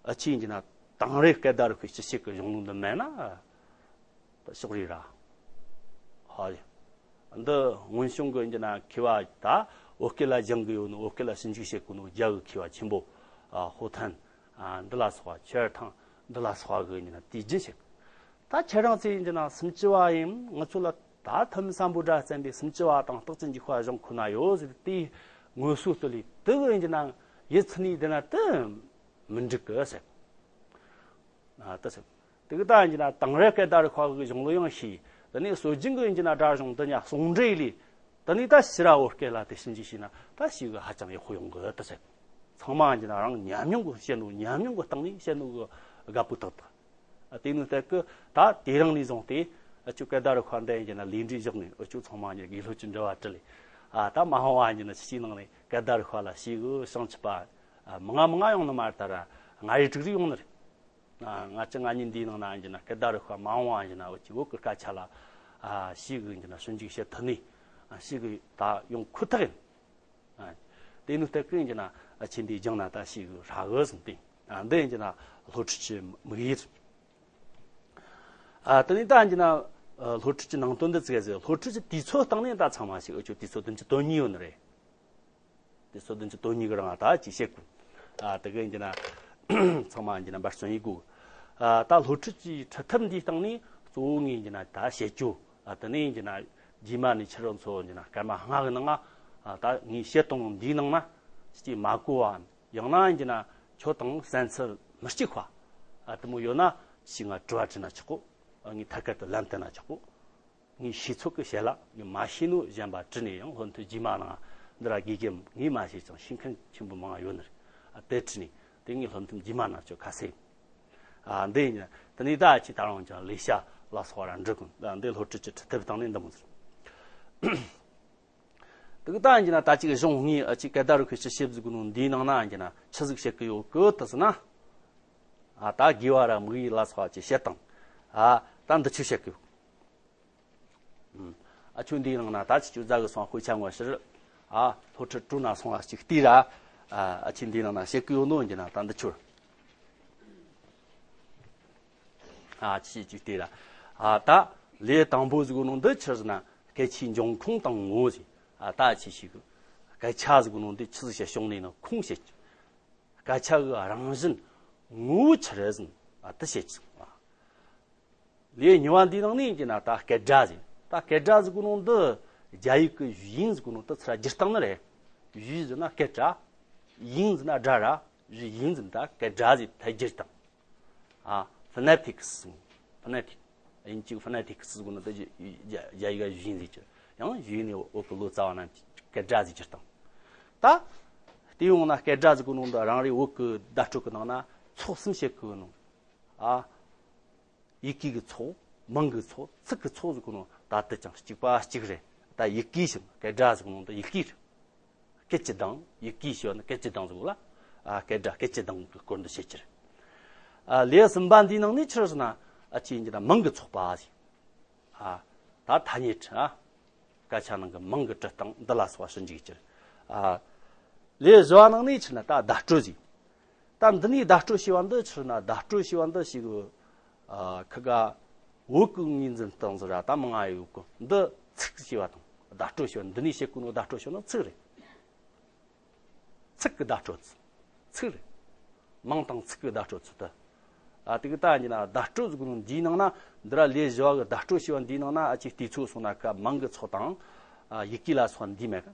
ཨ་ཆི་ཡིན་གྱི་ན་དེང་རབས་སྐད་བརྡ་རིག་པའི་སྤྱི་ཞིབ་ཀྱི་གཞུང་ལུགས་འདི་མེད་ན་ད་ཕྱོགས་རིས་ར། ཧ་ལས། འདི་སྔོན་བྱུང་གི་ཡིན་གྱི་ན་མཁས་པ། ད་བོད་སྐད་ལ་སྦྱང་གི་ཡོད་ནོ། བོད་སྐད་ལ་ཞིབ་འཇུག་བྱེད་གོ་ནོ་རྒྱ་གི་མཁས་པ་ཆེན་པོ། ཨ། ཧོ་ཐན། ཨ། འདི་ལ་སོགས་པ། ཆོས་ཐང་། འདི་ལ་སོགས་པ་གི་ཡིན་གྱི་ན་དུས་རྒྱུན་ཞིག། ད་ཁྱེད་རང་ཚོས་ཡིན་གྱི་ན་སུམ་ཅུ་པ་ཡིན། ང་ཚོ་ལ་ད་ཐོན་མི་སམ་བྷོ་ཊ་བརྩམས་པའི་སུམ་ཅུ་པ་དང་རྟགས་ཅན་འཇུག་པ་གཞུང་ཁོ་ན་ཡོད་ཟེར་ཏེ་ངོ་སོ་བསྟོད་ལས། དེ་གི་ཡིན་གྱི་ན་ཡིད་ཚིམ་ནས་བསྡད་ན་དེ་མི་འགྲིག་གི་ཟེར། ཨ། དེ་ཟེར། དེ་གི་ད་ཡིན་གྱི་ན་དེང་རབས་སྐད་བརྡ་རིག་པ་གི་གཞུང་ལུགས་ཡང་ཤེས། དེ་ནས་སྲོལ་རྒྱུན་གི་ཡིན་གྱི་ན་སྒྲ་གཞུང་འདི་གཉིས་ཟུང་འབྲེལ་ལས། དེ་ནས་ད་ཕྱིར་ར་བོད་སྐད་ལ་དེ་ཞིབ་འཇུག་བྱས་ན་ད་ཞེ་གི་ཧ་ཅང་ཡག་པོ་ཡོང་གི་དེ་ཟེར། ཚང་མ་ཡིན་གྱི་ན་རང་ཉམས་མྱོང་གི་བཤད་ནོ། ཉམས་མྱོང་གི་སྟེང་ནས་བཤད་ནོ་གི་དགའ་པོ་ཏག་ཏག། ཨ། དེ་ནི་ལྟར་གི་ད་དེ་རིང་ནས་བཟུང་སྟེ་ཨ་ཆོ་སྐད་བརྡ་རིག་པ་འདི་ཡིན་གྱི་ན་ལས་འབྲས་བཞག་ནས། ཨ་ཆོ་ཚང་མ་ཡིན་གྱི་ན་དགེ་སློབ་ཀྱི་འབྲེལ་བ་དྲིལ་ལས། ཨ། ད་མ་འོངས་པ་ཡིན་གྱི་ན་ཕྱི་ནང་ནས་སྐད་བརྡ་རིག་པ་ལ་ཞེ་གི་བྱང་ཆུབ་པ། ཨ། མང་ང་མང་ང་ཡོང་ནི་མ་རེད། ད་ར་ལྔ་བརྒྱ་དྲུག་བརྒྱ་ཡོང་ནི་རེད། ཨ། ལྔ་བཅུ་ང་གཉིས་འདིའི་ནང་ན་ཡིན་གྱི་ན་སྐད་བརྡ་རིག་པ་མ་འོངས་པ་ཡིན་གྱི་ན་བོད་ཀྱི་བོད་ཀྱི་སྐད་ཆ་ལ། ཨ། ཞེ་གི་ཡིན་གྱི་ན་ཞིབ་འཇུག་བྱེད་ཐུབ་ནི། ཨ། ཞེ་གི་ད་ཡོང་ཁོ་ཐག་ཡིན། ཨ། དེ་ནི་ལྟར་གི་ཡིན་གྱི་ན་ ཨ་ཆེ་འདི་སྦྱང་ན་ད་ཞིག་རག་གི་ཟིན་ཏེ། ཨ་འདི་ཡིན་གྱི་ན་སློབ་ཁྲིད་ཀྱི་དམིགས་ཡུལ། ཨ་དེ་ནས་ད་ཡིན་གྱི་ན་ཨ་སློབ་ཁྲིད་ཀྱི་ནང་དོན་འདི་ཙི་ག་ཟེར། སློབ་ཁྲིད་ཀྱི་དུས་ཚོད་སྟེང་ནས་ད་ཚང་མ་ཞིག་ཨ་ཆོ་དུས་ཚོད་བདུན་ཅུ་དོན་གཉིས་ཡོད་ནི་རེད། དུས་ཚོད་བདུན་ཅུ་དོན་གཉིས་ཀྱི་རིང་ད་ཅིག་བཤད་དགོས། ཨ་དེ་ག་ཡིན་གྱི་ན་ཚང་མ་ཡིན་གྱི་ན་འབད་བརྩོན་ཡེད་དགོས། ཨ་ད་སློབ་ཁྲིད་ཀྱི་ཁྲིད་ཐབས་འདིའི་སྟེང་ནས་གཙོ་བོ་ངས་ཡིན་གྱི་ན་ད་བཤད་རྒྱུ། ཨ་དེ་ནས་ཡིན་གྱི་ན་རྗེས་མ་ནས་ཁྱེད་རང་ཚོ་ཡིན་གྱི་ན་སྐར་མ་ལྔ་གི་ནང་ང་ཨ་ད་ངས་བཤད་སྟངས་འདིའི་ནང་ན་ཅིག་མ་གོ་བའམ། ཡང་ན་ཡིན་གྱི་ན་ཁྱོད་དང་བསམ་ཚུལ་མི་གཅིག་པ་ཨ་དེ་མོ་ཡོད་ན་ཞིག་ང་དྲི་བ་དྲིས་ན་ཆོག་གོ། ངས་ཐད་ཀར་དུ་ལན་བསྟན་ན་ཆོག་གོ། ངས་ཤེས་ཚོད་ཀྱི་བཤད་ལ། ངས་མ་ཤེས་ནོ་གཞན་པ་དྲིས་ནས། ཡང་སློབ་ཐུན་རྗེས་མ་ནང་འདི་ར་དགེ་རྒན་ངས་མ་ཤེས་ཀྱང་ཤེས་མཁན་ཆེན་པོ་མང་ཡོད་ནི་རེད། ཨ་དེ་དྲིས་ནས་དེ་ངས་སློབ་ཐུན་རྗེས་མ་ནང་ཆོག་ཁ་གསལ། ཨ་འདི་ཡིན་ན་དེ་ནས་ད་ཅི་ད་རུང་ཀྱང་ལས་བྱ་ལ་སོགས་ར་འབྲི་དགོས། ཨ་འདི་སློབ་ཁྲིད་ཀྱི་ཁྲིད་ཐབས་སྟེང་ནས་འདི་མོ་ཟེར། དེ་གི་ད་ཡིན་ན་ད་ཅིག་གཞུང་ངས་ཨ་ཅིག་སྐད་བརྡ་རུ་ཁུ་ཞིབ་ཞིབ་ཟིག་གོ་ནོ་འདིའི་ནང་ན་ཡིན་ན་ཆི་ཟིག་བཤད་གི་ཡོད་གི་ད་ཟེར་ན། ཨ་ད་དགེ་བ་ར་དམིགས་ཡུལ་ལ་སོགས་ཅིག་བཤད་དང་། ཨ་ད་འདི་ཆོ་བཤད་གི་ཡོད། ཨ་ཆོ་འདིའི་ནང་ན་ད་ཅིག་ཅུ་རྫ་གི་སོང་དཔེ་ཆ་ངོ་ཕྱིར། ཨ་སློབ་ཁྲིད་སྤྲོ་ན་སོང་ལ་ཅིག་བལྟས་ར། ཨ་ཨ་ཆོ་འདིའི་ནང་ན་བཤད་གི་ཡོད་ནོ་ཡིན་ན་ད་འདི་ཆོ། ཨ་ཆོ་ཅིག་བལྟས་ར། ཨ་ད་ལས་དང་པོ་ཟིག་གོ་ནོ་འདི་ཆི་ཟེར་ན་སྐད་ཆའི་འབྱུང་ཁུངས་དང་ངོ་བོ་ཟིག་ཨ་ད་ཆི་ཞིག་གི་སྐད་ཆ་ཟིག་གོ་ནོ་འདི་ཆི་ཟིག་བཤད་བྱུང་ནས་ན་ཁུངས་བཤད་ཀྱི། སྐད་ཆ་གི་རང་བཞིན་ངོ་བོ་ཆི་རེད་ཟེར་ན་ཨ་དེ་བཤད་ཀྱི། ལས་གཉིས་པ་འདིའི་ནང་ནས་ཡིན་གྱི་ན་ད་སྐད་སྒྲ་ཟིག་ད་སྐད་སྒྲ་ཟིག་གོ་ནོ་འདི་རྒྱ་ཡིག་གི་ཡུལ་ཡིན་ཟིག་གོ་ནོ་འདི་ཚུར་བསྒྱུར་སྟངས་ནི་རེད། ཡུལ་ཟེར་ན་སྐད་སྒྲ། ཡིན་ཟེར་ན་སྒྲ་ར། ཡུལ་ཡིན་ཟེར་ན་ད་སྐད་སྒྲ་ཟིག་ད་བསྒྱུར་སྟངས། ཨ་ཕོ་ནེ་ཊིག་སི། ཕོ་ནེ་ཊིག་དབྱིན་ཇིའི་ཕོ་ནེ་ཊིག་སི་ཟེར་གོ་ནོ་འདི་རྒྱ་རྒྱ་ཡིག་ག་ཡུལ་ཡིན་ཟེར་གྱི། ཡང་ཡུལ་ཡིན་ནི་འོག་གི་ལོ་ཙཱ་བ་རྣམས་ཀྱིས་སྐད་སྒྲ་ཟིག་བསྒྱུར་སྟངས། ད་དེ་ཡོང་ན་སྐད་སྒྲ་ཟེར་གོ་ནོ་འདི་རང་རེའི་བོད་ཀྱི་བརྡ་སྤྲོད་ཀྱི་ནང་ན་ཚོགས་གསུམ་བཤད་གི་ནོ། ཨ། ཡི་གེ་གི་ཚོགས། མིང་གི་ཚོགས། ཚིག་གི་ཚོགས་ཟེར་གོ་ནོ་ད་དེ་ཀྱང་གཅིག་པ་གཅིག་རེད། ད་ཡི་གེ་ཞིག་སྐད་སྒྲ་ཟེར་གོ་ནོ་ད་ཡི་གེ་རེད། སྐད་ཀྱི་གདངས། ཡི་གེ་ཞེས་པ་ནི་སྐད་ཀྱི་གདངས་ཟེར་གོ་ལ། ཨ་སྐད་སྒྲ་སྐད་ཀྱི་གདངས་ཀྱི་སྐོར་འདི་བཤད་ཀྱི་རེད། ཨ་ལེའུ་གསུམ་པ་འདིའི་ནང་ནས་ཆི་རེད་ཟེར་ན། ཨ་ཅི་ཡིན་གྱི་ན་མིང་གི་ཚོགས་པ་ཟེར། ཨ་ད་ཐ་སྙད་ཨ། སྐད་ཆ་ནང་གི་མིང་གི་འབྲི་སྟངས་འདི་ལ་སོགས་པ་ཞིབ་འཇུག་ཅིག་ཨ་ལས་བཞི་བ་ནང་ནས་ཕྱིར་ན་ད་བརྡ་སྤྲོད་ཟིག་ད་འདི་ནས་བརྡ་སྤྲོད་ཞེས་པ་འདི་ཕྱིར་ན་བརྡ་སྤྲོད་ཞེས་པ་འདི་ཞིག་ཨ་ཁི་ག་བོད་ཀྱི་ངོས་འཛིན་སྟངས་ཟིག་ར་ད་མང་ང་ཡོད་གི། འདི་ཚིག་ཞེས་པ་དང་བརྡ་སྤྲོད་ཞེས་པ་འདི་ནས་བཤད་གོ་ནོ་བརྡ་སྤྲོད་ཞེས་ན་ཚིག་རེད། ཚིག་གི་བརྡ་སྤྲོད་ཚུལ། ཚིག་རེད། མིང་དང་ཚིག་གི་བརྡ་སྤྲོད་ཚུལ་དེ། ཨ་དེ་གི་ད་ཡིན་ན་བརྡ་སྤྲོད་ཟེར་གོ་ནོ་འདིའི་ནང་ན། འདི་ར་ལས་བཞི་བ་གི་བརྡ་སྤྲོད་ཞེས་པ་འདིའི་ནང་ན་ཨ་ཅིག་དུས་ཚོད་སོང་ན་ཀ་མིང་གི་ཚོགས་དང་། ཨ་ཡི་གེ་ལ་སོགས་འདི་མེད་ཀ་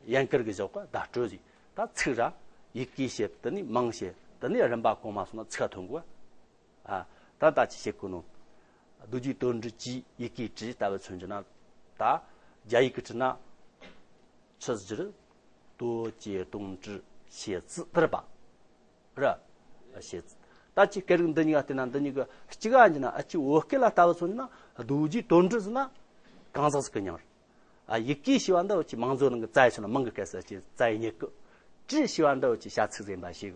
ཡན་གར་གི་བཞག་པ་བརྡ་སྤྲོད་ཟིག་ད་ཚིག་ར་ཡི་གེ་བཤད། དེ་ནས་མིང་བཤད། དེ་ནས་རིམ་པ་གོང་མ་སོང་ན་ཚིག་ཐོན་གོ། ཨ་ད་ད་ཅི་བཤད་གོ་ནོ། རྡོ་རྗེ་དོན་གྲུབ་ཀྱིས་ཡི་གེ་བྲིས་ལྟ་བུ་མཚོན་གྱི་ན། ད་རྒྱ་ཡིག་གི་བྲིས་ན་ཆི་ཟེར། རྡོ་རྗེ་དོན་གྲུབ་写字དེ་རེད་པ། རེད།写字ད་ཅི་སྐད་རིགས་འདི་གཉིས་ཀ་བལྟས་ན་འདི་གཉིས་ཀ་གཅིག་ག་ཡིན་ན་ཨ་ཅི་བོད་སྐད་ལ་ལྟ་བུ་མཚོན་གྱི་ན་རྡོ་རྗེ་དོན་གྲུབ་ཟེར་ན་གང་ཟག་ཟིག་གི་མྱིང་རེད། ཨ་ཡི་གེ་ཞེས་པ་འདི་ཅི་མང་ཚོགས་ནང་གི་རྩ་ཡི་ཆ་ན་མིང་གི་སྐད་ཟེར་ཅི་རྩ་ཡི་ཉེ་གི། བྲིས་ཞེས་པ་འདི་ཅི་བྱ་ཚིག་ཟེར་འབའ་ཞིག་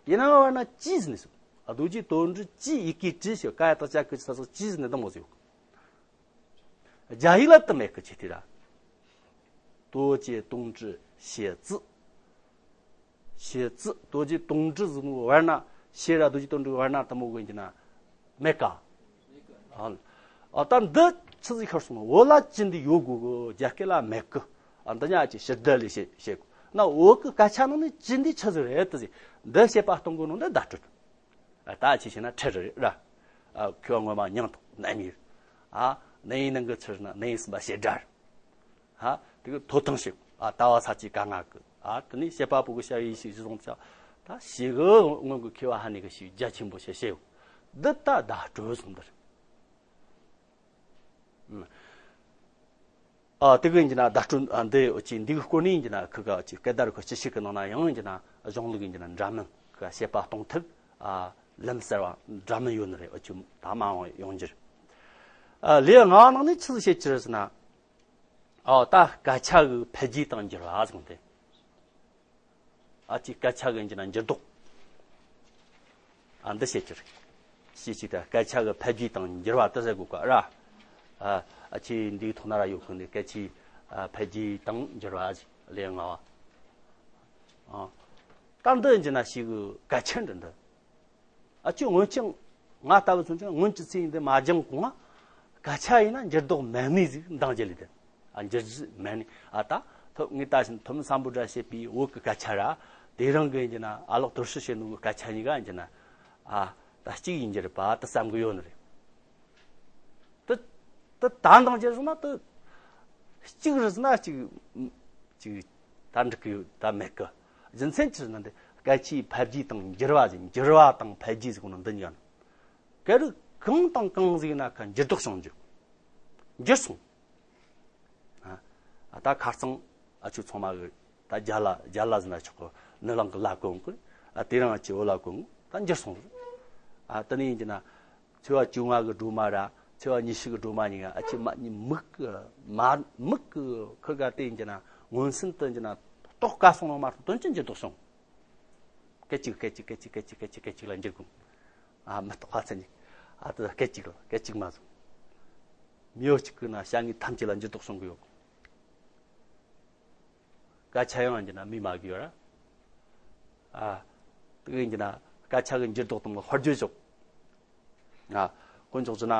ཡིན་ན་བར་ན་ཅི་ཟེར་ནས་སོ། རྡོ་རྗེ་དོན་གྲུབ་ཀྱིས་ཡི་གེ་བྲིས་ཞེས་ཀ་ཡ་བཏགས་ཀྱ་གི་ཅི་ས་སོགས་ཅི་ཟེར་ནས་འདི་མོ་ཟེར་གི། རྒྱ་ཡིག་ལ་དུ་མེད་གི་ཅི་དེ་ར། རྡོ་རྗེ་དོན་གྲུབ་写字། 写字། རྡོ་རྗེ་དོན་གྲུབ་ཟེར་མོ་བར་ན། 写 ར་རྡོ་རྗེ་དོན་གྲུབ་བར་ན་དུ་མོ་གི་ཡིན་གྱི་ན་མེད་ཀ་ཨ་ད་འདི་ཆི་ཟིག་ཤར་སོང་ན་བོད་ལ་ཅི་འདི་ཡོད་དགོས་གི། རྒྱ་སྐད་ལ་མེད་གི། ཨ་འདི་ཉག་ཅིག་ཕྱིར་བསྡུ་ལས་བྱེད་བྱེད་དགོས་ན། བོད་གི་སྐད་ཆ་ནང་ནས་ཅི་འདི་ཆི་ཟིག་རེད་དེ་ཟིག་འདི་བཤད་པ་གཏོང་དགོས་ནོ་འདི་བརྡ་སྤྲོད། ཨ་ད་ཅི་བྱས་ན་ཁྲིད་རེད་ར། ཨ་ཁྱོད་ངོ་མ་མྱིང་དང་རྣམ་དབྱེ། ཨ་རྣམ་དབྱེ་ནང་གི་ཚུལ་ན་རྣམ་དབྱེ་གསུམ་པ་བྱེད་སྒྲ་རེད། ཧ། དེ་གི་ཐོ་ཐང་ཞིག་ཨ་ལྟ་བ་ས་ཅིག་ག་ང་གི། ཨ་དེ་ནས་བཤད་པ་པོ་གི་བྱ་བའི་ཡེ་ཤེས་གཞི་བཟུང་བྱ། ད་ཞིག་གི་སྔོན་གི་མཁས་པ་ཧ་ནི་གི་ཞིག་རྒྱ་ཆེན་པོ་ཞིག་བཤད་ཡོད། འདི་ད་བརྡ་སྤྲོད་གསུམ་འདི་རེད། ཨ་དེ་གི་ཡིན་གྱི་ན་བརྡ་སྤྲོད་ཨ་འདི་འོ་ཅི་འདི་གི་སྐོར་ནས་ཡིན་གྱི་ན་ཁི་ག་ཅི་སྐད་བརྡ་རུ་ཁ་ཅི་ཞིག་གི་ནང་ན་ཡང་ཡིན་གྱི་ན་གཞུང་ལུགས་ཡིན་གྱི་ན་འདྲ་མིན་གི་བཤད་པ་གཏོང་ཐབས་ཨ་ལམ་གསར་བ་འདྲ་མིན་ཡོད་ནི་རེད། འོ་ཅི་ད་མ་འོང་ཡོང་རྒྱུ་རེད། ཨ་ལས་ལྔ་ནང་ནས་ཆི་ཟིག་བཤད་ཀྱི་རེད་ཟེར་ན། ཨོ་ད་སྐད་ཆ་གི་འཕེལ་རྒྱས་དང་འགྱུར་བ་ཟེར་གོ་ནོ་དེ། ཨ་ཅི་སྐད་ཆ་གི་ཡིན་གྱི་ན་འགྱུར་ལྡོག་ཨ་འདི་བཤད་ཀྱི་རེད། ཞེས་ཅིག་ད་སྐད་ཆ་གི་འཕེལ་རྒྱས་དང་འགྱུར་བ་དེ་ཟེར་དགོས་ཀ་ར། ཨ་ཨ་ཅི་འདིའི་ཐོག་ན་ར་ཡོད་གི་ནི་སྐད་ཆའི་ཨ་འཕེལ་རྒྱས་དང་འགྱུར་བ་ཟེར་ལས་ལྔ་བ། ཨ་ ད་འདི་ཡིན་གྱི་ན་ཞིག་གི་སྐད་ཆ་འདི་འདི། ཨ་ཅི་སྔོན་ཆད་ང་ལྟ་བུ་ཚོ་ཅང་སྔོན་གྱི་ཚེ་ཡིན་འདི་མ་སྦྱངས་གོང་ང་སྐད་ཆ་ཡིན་ན་འགྱུར་ལྡོག་མེད་ནི་ཟིག་འདང་རྒྱུ་ལས་དེ། ཨ་འགྱུར་རྒྱུ་མེད་ནི། ཨ་ད་ཐོབ་ངས་ད་བཞིན་ཐོན་མི་སམ་བྷོ་ཊ་བྱེད་པའི་བོད་ཀྱི་སྐད་ཆ་ར། དེ་རིང་གི་ཡིན་གྱི་ན་ཨ་ལགས་དོར་ཞི་བྱེད་ནོ་གི་སྐད་ཆ་གཉིས་ཀ་ཡིན་གྱི་ན། ཨ་ད་གཅིག་ཡིན་གྱི་རེད་པ་ད་བསམ་གི་ཡོད་ནི་རེད། ད་ད་ད་འདང་རྒྱུ་རེད་ན་ད་གཅིག་རེད་ན་གཅིག་གཅིག་ད་འགྲིག་གི་ཡོད་ད་མེད་གི། རྒྱུ་མཚན་ཅི་རེད་ན་འདི་སྐད་ཆའི་འཕེལ་རྒྱས་དང་འགྱུར་བ་ཟིག་འགྱུར་བ་དང་འཕེལ་རྒྱས་ཟིག་ནང་འདི་གཉིས་ཀ་ནི། སྐད་རིགས་གང་དང་གང་ཟིག་ན་ཁ་འགྱུར་ལྡོག་བྱུང་རྒྱུ། འགྱུར་སོང་། ཨ་ད་ཁ་རྩང་ཨ་ཆོས་ཚང་མ་གི་ད་རྒྱ་ལ་རྒྱ་ལ་ཟིན་ན་ཆོག་གི། ནི་ལང་གི་ལ་གོ་གི། ཨ་དེ་རིང་ཨ་ཆོས་བོད་ལ་གོ་གི། ད་འགྱུར་སོང་། ཨ་དེ་ནས་ཡིན་གྱི་ན་ཚེས་པ་བཅོ་ལྔ་གི་སྒྲོལ་མ་ར་ཚེས་པ་ཉི་ཤུ་གི་སྒྲོལ་མ་གཉིས་ཀ་ཨ་ཆོས་མ་མིག་གི་མ་མིག་གི་ཁུར་ག་དེ་ཡིན་གྱི་ན་མངོན་སུམ་དུ་ཡིན་གྱི་ན་རྟོགས་དཀའ་སོང་ནོ་མ་གཏོགས་དོན་ཅི་འགྱུར་ལྡོག་སོང་། སྐད་ཅིག་སྐད་ཅིག་སྐད་ཅིག་སྐད་ཅིག་སྐད་ཅིག་སྐད་ཅིག་ལ་འགྱུར་དགོས། ཨ་མི་རྟག་པ་མཚན་ཉིད། ཨ་དེ་སྐད་ཅིག་ལ་སྐད་ཅིག་མ་བཟུང་། མི་ཡོད་གཅིག་གི་ན་བྱ་དངོས་ཐམས་ཅད་ལ་འགྱུར་ལྡོག་བྱུང་གི་ཡོད། སྐད་ཆ་ཡང་ཡིན་གྱི་ན་མི་མ་གི་ཡོད་ར། ཨ་དེ་གི་ཡིན་གྱི་ན་སྐད་ཆ་གི་འགྱུར་ལྡོག་དང་དཔེར་བརྗོད་ཞོག། ཨ་དཀོན་མཆོག་ཅི་ན་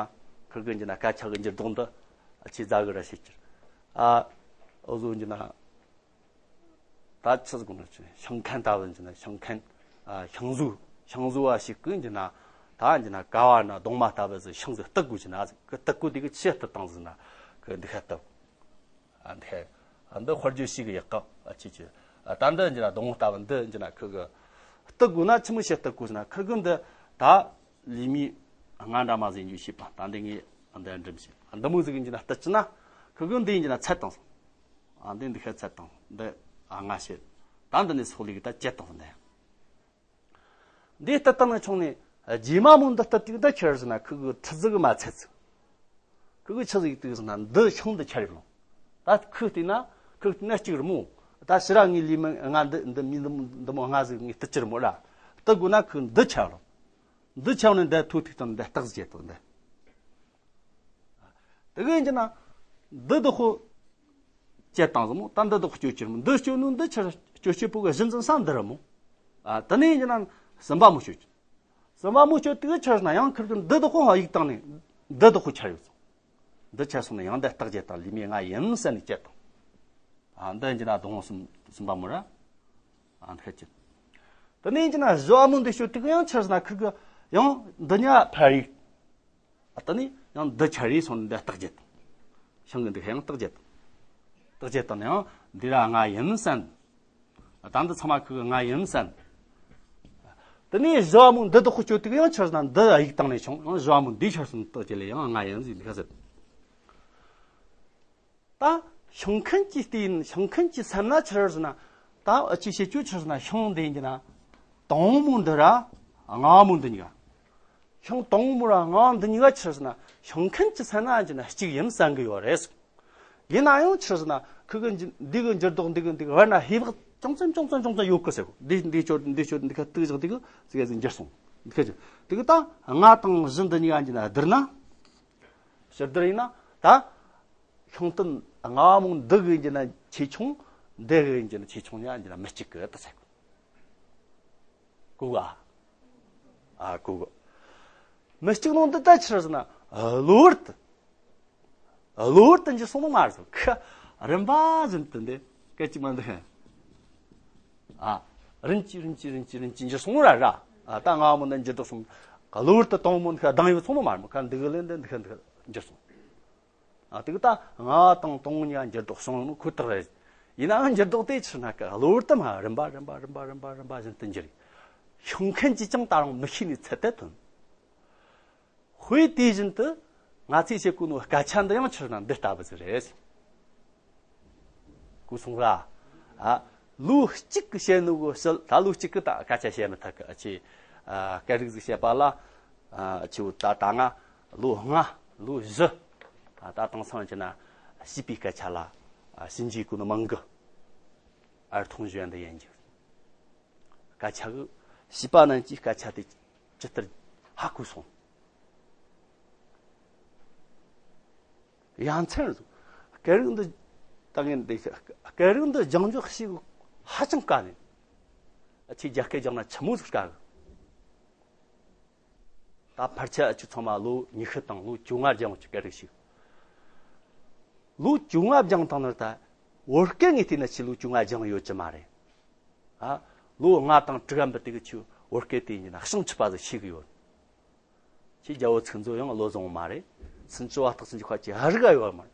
ཁུར་གི་ཡིན་གྱི་ན་སྐད་ཆ་གི་འགྱུར་ལྡོག་འདི་ཨ་ཆི་ཟ་གི་ར་ཤེས་ཀྱི། ཨ་འོ་བཟོ་ཡིན་གྱི་ན། ད་ཆི་ཟིག་དགོངས་ནས་ཤིང་མཁན་ལྟ་བུ་ཡིན་ན་ཤིང་མཁན། ཨ་ཤིང་བཟོ། ཤིང་བཟོ་བ་ཞིག་གིས་ཡིན་ན་ད་ཡིན་ན་ཀ་བ་ན་གདུང་མ་ལྟ་བུ་ཟིག་ཤིང་ཟིག་གཏུབ་དགོས་ཀྱི་ན་ཟིག་གི་གཏུབ་དགོས་དེ་གི་ཆི་གཏུབ་བཏང་ཟིག་ན་གི་འདི་ཤ་གཏུབ། ཨ་འདི་ཨ་འདི་དཔེར་བརྗོད་ཞིག་གི་ཡག་ག་ཨ་ཆི་ཆི། ཨ་ད་འདི་ཡིན་ན་གདུང་ལྟ་བུ་འདི་ཡིན་ན་ཁི་གི་གཏུབ་དགོས་ན་ཆི་མོ་ཞིག་གཏུབ་དགོས་ཟིག་ན་ཁི་གི་འདི་ད་ལི་མི་ང་འདྲ་མ་ཟིག་འཇུ་ཤེས་པ་ད་འདི་ངས་འདི་འགྲིམ་ཤེས་འདི་མོ་ཟིག་ཡིན་ན་གཏུབ་ཅི་ན་ཁི་གི་འདི་ཡིན་ན་ཚད་བཏང་སོང་། ཨ་འདི་འདི་ཤ་ཚད་དང་འདི་ཨ་ང་ཤེས། ད་འདི་ནས་སོག་ལེ་གི་ད་བཅད་དང་འདི། འདི་ལྟ་སྟངས་ནས་ཆུང་ནས་རྗེས་མ་མོ་འདི་ལྟ་དུས་ད་ཁྱེར་ཟིན་ན་ཁུ་གི་ཁྲི་ཟིག་གི་མ་ཚད་ཟིག་ཁུ་གི་ཆི་ཟིག་དུས་ཟིན་ན་འདི་ཤིང་འདི་ཁྱེར་ཡོང་། ད་ཁུ་བལྟས་ན་ཁུ་བལྟས་ན་གཅིག་རེད་མོ། ད་ཕྱི་ར་ངའི་ལུས་མི་ང་འདི་འདི་མི་འདི་མོ་ང་ཟིག་ངའི་ལྟ་ཅི་རེད་མོ་ར། ལྟ་དགོས་ན་ཁུ་འདི་ཁྱེར་ལོ། འདི་ཆགས་ནས་འདི་ཐོ་ཐིག་དང་འདི་རྟགས་བྱེད་དང་འདི། དེ་གི་ཡིན་གྱི་ན་འདི་བདག་པོ་བྱེད་དང་ཟིན་མོ། ད་འདི་བདག་པོ་སྤྱོད་ཕྱིར་མོ། འདི་སྤྱོད་ནོ་འདི་ཆར་སྤྱོད་བྱེད་པོ་གི་གཞི་འཛིན་ས་འདི་ར་མོ། ཨ་དེ་ནས་ཡིན་གྱི་ན་གསུམ་པ་མོ་སྤྱོད། གསུམ་པ་མོ་སྤྱོད་དེ་གི་ཆར་ན་ཡང་ཁིར་གི་འདི་བདག་པོ་ཧ་ཡིག་བཏང་ནས་འདི་བདག་པོ་ཆར་ཡོད་སོང་། འདི་ཆར་སོང་ན་ཡང་འདི་རྟགས་བྱེད་དང་ལུས་མེད་ང་ཡིན་ཟེར་ནས་བྱེད་དང་། ཨ་འདི་ཡིན་གྱི་ན་སྡོང་བོ་གསུམ་གསུམ་པ་མོ་ར། ཨ་འདི་ཁ་ཅིག་དེ་ནས་ཡིན་གྱི་ན་བཞི་བ་མོ་འདི་སྤྱོད་དེ་གི་ཡང་ཆར་ན་ཁིར་གི་ཡང་འདི་ཉ་ཕར་ཡིག་ཨ་ད་ནི་ཡང་འདི་ཆ་རེ་སོང་འདི་རྟགས་བརྒྱད། ཤིང་གི་འདི་ཡང་རྟགས་བརྒྱད། རྟགས་བརྒྱད་དང་ནི་ཡང་འདི་ར་ང་ཡིན་བསམ། ད་འདི་ཚང་མ་ཁུ་གི་ང་ཡིན་བསམ། དེ་ནས་བཞི་བ་མོ་འདི་དག་གི་སྤྱོད་དུས་ཡང་ཆར་ན་འདི་ཡིག་བཏང་ནས་བྱུང་ཡང་བཞི་བ་མོ་འདི་ཆར་སོང་རྟགས་བརྒྱད་ལས་ཡང་ང་ཡིན་ཟིག་འདི་ཁ་ཟེར། ད་ཤིང་མཁན་གྱི་ལྟས་ཡིན་ཤིང་མཁན་གྱི་སེམས་ན་ཆི་རེད་ཟེར་ན། ད་ཨ་ཅི་བྱེད་རྒྱུ་ཆི་རེད་ཟེར་ན་ཤིང་འདི་ཡིན་གྱི་ན། དང་པོ་མོ་འདི་ར་ལྔ་པ་མོ་འདི་གཉིས་ཀ་ཤིང་དང་པོ་མོ་ར་ལྔ་པ་འདི་གཉིས་ཀ་ཆི་རེད་ཟེར་ན་ཤིང་མཁན་གྱི་སེམས་ན་ཡིན་གྱི་ན་གཅིག་ཡིན་བསམ་གི་ཡོད་རེད། ཡིན་ན་ཡང་ཆི་རེད་ཟེར་ན་ཁུ་གི་འདི་གི་འགྱུར་ལྡོག་འདི་གི་འདི་གི་བར་ན་ཧེ་བག་ཅུང་ཙམ་ཅུང་ཙམ་ཅུང་ཙམ་ཡོད་གི་ཟེར་གོ། འདི་འདི་ཆོ་འདི་ཁ་དུག་བཞག་འདི་གི་ཟིག་ག་ཟིག་འགྱུར་སོང་། འདི་ཁ་ཅི་འདི་གི་ད་ལྔ་དང་བཞི་འདི་གཉིས་ཀ་ཡིན་གྱི་ན་བསྡུར་ན། ཕྱིར་བསྡུར་ཡིན་ན་ད། ཤིང་རྟ་ལྔ་པོ་འདི་གི་ཡིན་གྱི་ན་ཆེ་ཆུང་། འདི་གི་ཡིན་གྱི་ན་ཆེ་ཆུང་ཡང་ཡིན་གྱི་ན་མི་གཅིག་གི་ད་ཟེར་གོ། གོ་ག་ཨ་གོ་གི་མི་གཅིག་ནང་འདི་ད་ཆི་རེད་ཟེར་ན་གློ་བུར་དུ། གློ་བུར་དུ་འགྱུར་སོང་ནོ་མ་རེད་ཟེར་གི། རིམ་པ་བཞིན་དུ་འདི་སྐད་ཅིག་མ་འདི་ཨ་རིམ་གྱིས་རིམ་གྱིས་རིམ་གྱིས་རིམ་གྱིས་འགྱུར་སོང་ར་ར། ཨ་ད་ལྔ་པོ་འདི་འགྱུར་ལྡོག་སོང་། གློ་བུར་དུ་དང་པོ་འདི་ཁ་ལྡང་ཡོད་སོང་ནོ་མ་རེད་མོ། ཁ་འདི་གི་ལས་འདི་འདི་ཁ་འདི་ཁ་འགྱུར་སོང་། ཨ་དེ་གི་ད་ལྔ་དང་དང་པོ་གཉིས་ཀ་འགྱུར་ལྡོག་བྱུང་ཡོད་ནོ་ཁོ་ཐག་རེད། ཡིན་ནའང་འགྱུར་ལྡོག་དེ་ཕྱིར་ན་ཀ་གློ་བུར་དུ་མ་རིམ་པ་རིམ་པ་རིམ་པ་རིམ་པ་རིམ་པ་བཞིན་དུ་འགྱུར། ཤིང་མཁན་གྱིས་ཀྱང་ད་རུང་མི་ཤེས་ནས་ཚད་དེ་ཐོན། དཔེ་དེ་བཞིན་དུ་ང་ཚོས་བཤད་གོ་ནོ་སྐད་ཆ་འདི་ཡང་ཕྱིར་ན་འདི་ལྟ་བུ་ཟིག་རེད། གོ་སོང་ར། ཨ། ལོ་གཅིག་གི་བཤད་ནོ་གི་ཕྱིར་ད་ལོ་གཅིག་གི་ད་སྐད་ཆ་བཤད་མི་ཐུབ་གི། ཨ་ཆེ། ཨ་སྐད་རིགས་ཟིག་བཤད་པ་ལ། ཨ་ཆེ་བོ་ད་ད་ང་ལོ་ལྔ་ལོ་བཞི། ཨ་ད་དེང་སང་ཆེ་ན་བྱིས་པའི་སྐད་ཆ་ལ་ཨ་ཞིབ་འཇུག་གོ་ནི་མང་གི། ཨར་ཐུང་ཞོན་འདི་ཡན་གྱི་སྐད་ཆ་གི་བྱིས་པ་རྣམས་ཀྱིས་སྐད་ཆ་དེ་ཇི་ལྟར་ཧ་གོ་སོང་། ཡ་མཚན་རེད། སྐད་རིགས་འདི་ད་ངས་འདི་སྐད་རིགས་འདི་སྦྱང་འཇོག་ཞིག་ཧ་ཅང་དཀའ་ནས། ཨ་ཆི་རྒྱ་སྐད་སྦྱངས་ན་ཆི་མོ་ཟིག་དཀའ་གི། ད་ཕལ་ཆེར་ཨ་ཆི་ཚང་མ་ལོ་ཉི་ཤུ་དང་ལོ་བཅོ་ལྔ་སྦྱངས་ཀྱི་སྐད་རིགས་ཤིག། ལོ་བཅོ་ལྔ་སྦྱངས་བཏང་ན་ད་བོད་སྐད་ངས་བལྟས་ན་ཆི་ལོ་བཅོ་ལྔ་སྦྱངས་ཡོད་ཀྱི་མ་རེད། ཨ་ལོ་ལྔ་དང་དྲུག་གམ་པ་དེ་གི་ཆི་བོད་སྐད་དེ་ཡིན་ན་ཤིང་ཆུ་པ་ཟིག་ཤེས་གི་ཡོད། ཁྱེད་རྒྱ་བོད་ཚིག་མཛོད་ཡང་བློ་བཟང་བོ་མ་རེད། སུན་ཅི་བ་སྟག་སུན་ཅི་ཁ་ཅི་ཧ་རིག་ཡོད་མ་རེད།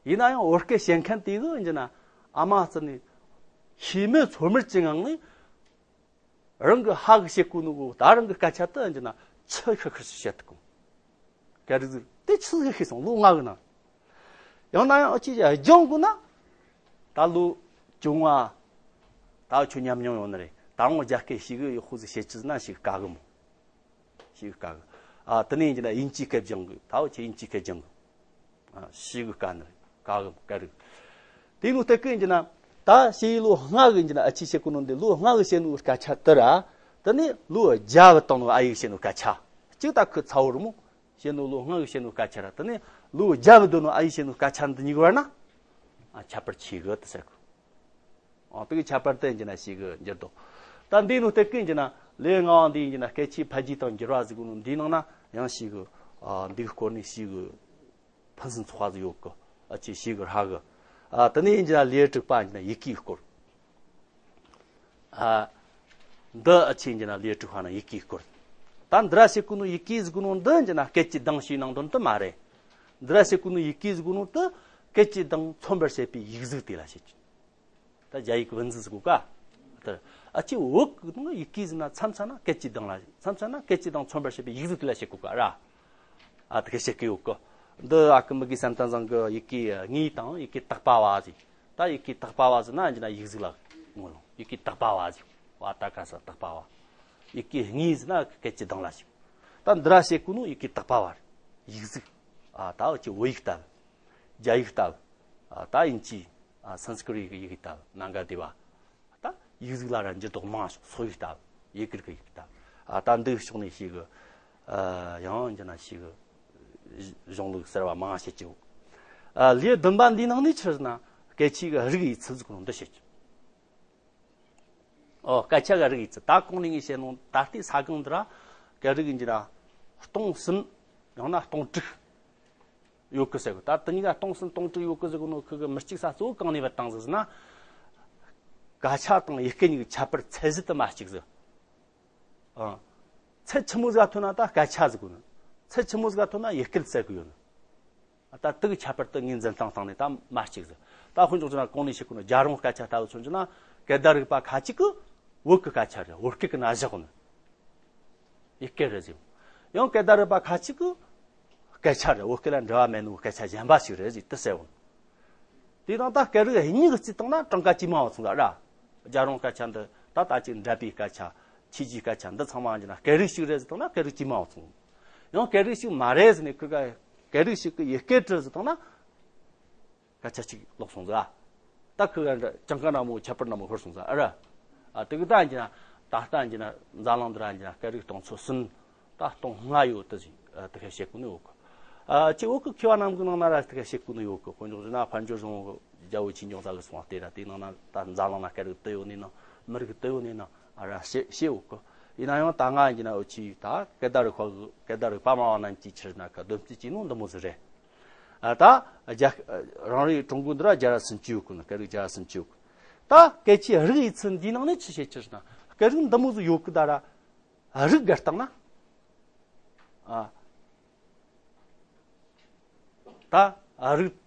ཡིན་ན་ཡང་བོད་སྐད་བཤད་མཁན་དེ་གི་ཡིན་ན་ཨ་མ་བརྩིས་ནས་ཤེས་མེད་ཚོར་མེད་ཀྱི་ངང་ནས་རང་གི་ཧ་གི་བཤད་གོ་ནོ་གོ་ད་རང་གི་སྐད་ཆ་དེ་ཡིན་ན་ཆི་ཤི་ཤི་ཤི་བཤད་ཐུབ་གོ། སྐད་རིགས་དེ་ཆི་ཟིག་ཤེས་སོང་ལོ་ལྔ་གི་ནང་། ཡང་ན་ཡང་ཨ་ཅི་སྦྱོང་དགོས་ན། ད་ལོ་བཅོ་ལྔ། ད་ཁྱོད་ཉམས་མྱོང་ཡོད་ནི་རེད། ད་རུང་རྒྱ་སྐད་ཤེས་གི་ཡོད་ཁོ་ཟིག་བཤད་ཅི་ཟིན་ན་ཤེས་གི་དཀའ་གི་མོ། ཤེས་གི་དཀའ་གི། ཨ་དེ་ནས་ཡིན་ན་དབྱིན་ཇིའི་སྐད་སྦྱང་གི། ད་འུ་ཆོ་དབྱིན་ཇིའི་སྐད་སྦྱང་གི། ཨ་ཤེས་གི་དཀའ་ནི་རེད། དཀའ་གི་དཀའ་རེད། དེ་ནོ་སྟེ་གི་ཡིན་ན། ད་ཤེས་ཡི་ལོ་ལྔ་གི་ཡིན་ན་ཨ་ཅི་བཤད་གོ་ནོ་འདི་ལོ་ལྔ་གི་བཤད་ནོ་སྐད་ཆ་དེ་ར། དེ་ནས་ལོ་བརྒྱ་གི་བཏང་ནོ་ཨ་ཡིག་བཤད་ནོ་སྐད་ཆ། གཅིག་ད་ཁོ་ཚ་བོ་རེད་མོ། བཤད་ནོ་ལོ་ལྔ་གི་བཤད་ནོ་སྐད་ཆ་ར། དེ་ནས་ལོ་བརྒྱ་གི་སྡོད་ནོ་ཨ་ཡིག་བཤད་ནོ་སྐད་ཆ་འདི་གཉིས་ཀྱི་བར་ན། ཨ་ཁྱད་པར་ཆེ་གི་དེ་ཟེར་གི། ཨ་དེ་གི་ཁྱད་པར་དེ་ཡིན་ན་ཤེས་གི་འགྱུར་དོ། ད་འདི་ནོ་སྟེ་གི་ཡིན་ན་ལོ་ལྔ་བ་འདི་ཡིན་ན་སྐད་ཆའི་འཕེལ་རྒྱས་དང་འགྱུར་བ་ཟེར་གོ་ནོ་འདི་ནང་ན་ཡང་ཤེས་གི། ཨ་འདི་གི་སྐོར་ནས་ཤེས་གི། ཕུན་སུམ་ཚོགས་པ་ཟིག་ཡོད་གི། ཨ་ཅེ་ཤེས་གི་ཧྲ་གི། ཨ་དེ་ནས་ཡིན་ན་ལོ་དྲུག་པ་ཡིན་ན་ཡི་གེའི་སྐོར། ཨ་འདི་ཨ་ཅེ་ཡིན་ན་ལོ་དྲུག་པ་ན་ཡི་གེའི་སྐོར། ད་འདི་ར་བཤད་གོ་ནོ་ཡི་གེ་ཟེར་གོ་ནོ་འདི་ཡིན་ན་སྐད་ཀྱི་གདངས་ཤེས་ནང་དོན་དེ་མ་རེད། འདི་ར་བཤད་གོ་ནོ་ཡི་གེ་ཟེར་གོ་ནོ་དེ་སྐད་ཀྱི་གདངས་མཚོན་པར་བྱེད་པའི་ཡིག་གཟུགས་དེ་ལ་བཤད་ཀྱི། ད་རྒྱ་ཡིག་གི་文字ཟེར་གོ་ཀ། ད་ཨ་ཅེ་བོད་ཀྱི་ཡི་གེ་ཟེར་ན་མཚམས་མཚམས་ན་སྐད་ཀྱི་གདངས་ལ། མཚམས་མཚམས་ན་སྐད་ཀྱི་གདངས་མཚོན་པར་བྱེད་པའི་ཡིག་གཟུགས་དེ་ལ་བཤད་གོ་ཀ་ར། ཨ་དེ་ག་བཤད་གི་ཡོད་གི། འདི་ཨ་ཁུ་མི་དགེ་བསམ་གཏན་བཟང་གི་ཡི་གེ་དངོས་དང་ཡི་གེ་དག་པ་བ་ཟེར། ད་ཡི་གེ་དག་པ་བ་ཟེར་ན་ཡིན་ན་ཡིག་གཟུགས་ལ་ངོ་ལོང་། ཡི་གེ་དག་པ་བ་ཟེར། བ་ད་ག་ས་དག་པ་བ། ཡི་གེ་དངོས་ཟེར་ན་སྐད་ཀྱི་གདངས་ལ་ཞིག། ད་འདི་ར་བཤད་གོ་ནོ་ཡི་གེ་དག་པ་བ་རེད། ཡིག་གཟུགས། ཨ་ད་འུ་ཅེ་བོད་ཡིག་ལྟ་བུ། རྒྱ་ཡིག་ལྟ་བུ། ཨ་ད་དབྱིན་ཇི། ཨ་སན་སྐྲིད་ཡིག་ཡིག་ལྟ་བུ་ནཱ་ག་དེ་བ། ད་ཡིག་གཟུགས་ལ་ར་འགྱུར་ལྡོག་མང་ཤོག་སོག་ཡིག་ལྟ་བུ། ཡི་གེ་གི་ཡིག་ལྟ་བུ། ཨ་ད་འདི་ཕྱོགས་ནས་ཤེས་གི། ཨ་ཡང་འགྱུར་ན་ཤེས་གི། གཞུང་ལུགས་གསར་བ་མང་བཤད་ཀྱི་ཡོད། ཨ་ལེའུ་བདུན་པ་འདིའི་ནང་ནས་ཆི་ཟེར་ན་སྐད་ཆའི་གི་རིགས་དབྱེ་ཚུལ་ཟེར་གོ་ནོ་འདི་བཤད་ཀྱི། ཨོ་སྐད་ཆ་གི་རིགས་དབྱེ་ཚུལ། ད་གོང་ནས་ངས་བཤད་ནོ་ད་ལྟའི་ས་སྒང་འདི་ར་སྐད་རིགས་འགྱུར་ན་སྟོང་གསུམ་ཡང་ན་སྟོང་དྲུག་ཡོད་གི་ཟེར་གི། ད་དེ་གཉིས་ཀ་སྟོང་གསུམ་སྟོང་དྲུག་ཡོད་གི་ཟེར་གི་ནོ་ཁུ་གི་མི་གཅིག་ས་གཙོ་བོ་གང་ནས་བ་བཏང་ཟིག་ཟེར་ན། སྐད་ཆ་དང་ཡི་གེ་གཉིས་ཀྱི་ཁྱད་པར་ཚད་གཞི་དེ་མ་གཅིག་ཟིག། ཨ་ཚད་ཆི་མོ་ཟིག་ཐོན་ན་ད་སྐད་ཆ་ཟེར་གོ་ནི། ཚད་ཆི་མོ་ཟིག་ཐོན་ན་ཡི་གེ་ཟེར་གི་ཡོད་ནི། ད་དེ་གི་ཁྱད་པར་དེ་ངས་འཛིན་སྟངས་སྟེང་ནས་ད་མ་གཅིག་ཟིག། ད་དཔེ་འཇོག་བྱས་ན་གོང་ནས་བཤད་གོ་ནི་རྒྱལ་རོང་སྐད་ཆ་ལྟ་བུ་མཚོན་རྒྱུ་ན་སྐད་བརྡ་རིག་པ་ཁ་ཅིག་གི་བོད་གི་སྐད་ཆ་རེད། བོད་སྐད་གི་ན་བཞག་གོ་ནི། ཡི་གེ་རེད་ཟེར། ཡང་སྐད་བརྡ་རིག་པ་ཁ་ཅིག་གི་སྐད་ཆ་རེད། བོད་སྐད་ལ་འབྲེལ་བ་མེད་ནོ་སྐད་ཆ་གཞན་པ་ཞིག་རེད་ཟེར་དེ་ཟེར་བོ། དེ་དང་ད་སྐད་རིགས་གཉིས་ཀྱི་རྩིས་བཏང་ན་གྲངས་ཀ་ཇེ་མང་བ་སོང་ལ་ར། རྒྱལ་རོང་སྐད་ཆ་འདི་ད་ད་ཅིག་འདྲ་པའི་སྐད་ཆ། ཆོས་བརྒྱུད་སྐད་ཆ་འདི་ཚང་མ་ཡིན་ན་སྐད་རིགས་ཤིག་རེད་ཟེར་བཏང་ན་སྐད་རིགས་ཇེ་མང་བ་སོང་། ཡང་སྐད་རིགས་ཤིག་མ་རེད་ཟེར་ནས་ཁུ་ག་སྐད་རིགས་ཤིག་གི་ཡི་གེ་བྲིས་ཟེར་བཏང་ན། སྐད་ཆ་གཅིག་ལོག་སོང་ཟིག་ཨ། ད་ཁུ་ག་འདྲ་གྲངས་ཀ་ནང་མོ་ཁྱད་པར་ནང་མོ་ཤོར་སོང་ཟིག་ཨ་ར། ཨ་དེ་གི་ད་འགྱིན་ན་ད་ལྟ་འགྱིན་ན་འཛམ་གླིང་འདི་ར་འགྱིན་ན་སྐད་རིགས་སྟོང་ཚོ་གསུམ། ད་སྟོང་ལྔ་ཡོད་དེ་ཟིག་ཨ་དེ་ག་བཤད་གོ་ནི་ཡོད་གི། ཨ་ཅི་བོད་གི་མཁས་པ་རྣམས་གི་ནང་ན་ར་དེ་ག་བཤད་གོ་ནི་ཡོད་གི། དཔེ་འཇོག་བྱས་ན་དཔལ་འབྱོར་བཟང་བོ་རྒྱལ་བོ་ཆོས་འབྱུང་རྩ་གི་སོང་བ་དེ་ར་དེའི་ནང་ན་ད་འཛམ་གླིང་ན་སྐད་རིགས་དེ་ཡོད་ནི་ན་མི་རིགས་དེ་ཡོད་ནི་ན་ཨ་ར་བཤད་བཤད་ཡོད་གི། ཡིན་ན་ཡང་ད་ང་འགྱིན་ན་འུ་ཆི་ད་སྐད་བརྡ་རིག་པ་གི་སྐད་བརྡ་རིག་པ་སྨྲ་བ་རྣམས་ཀྱིས་ཕྱིར་ན་ཁ་སྡོམ་རྩིས་བྱས་ནོ་འདི་མོ་ཟིག་རེད། ཨ་ད་རྒྱ་རང་རེའི་ཀྲུང་གོ་འདི་ར་བརྒྱ་ར་སུམ་ཅུ་ཡོད་གི་ན། སྐད་རིགས་བརྒྱ་ར་སུམ་ཅུ་ཡོད་གི། ད་སྐད་ཆའི་རིགས་དབྱེ་ཚུལ་འདིའི་ནང་ནས་ཆི་བཤད་ཀྱི་ཟེར་ན་སྐད་རིགས་འདི་མོ་ཟིག་ཡོད་གི། ད་ར་རིགས་བརྒལ་བཏང་ན་ཨ་ད་རིགས་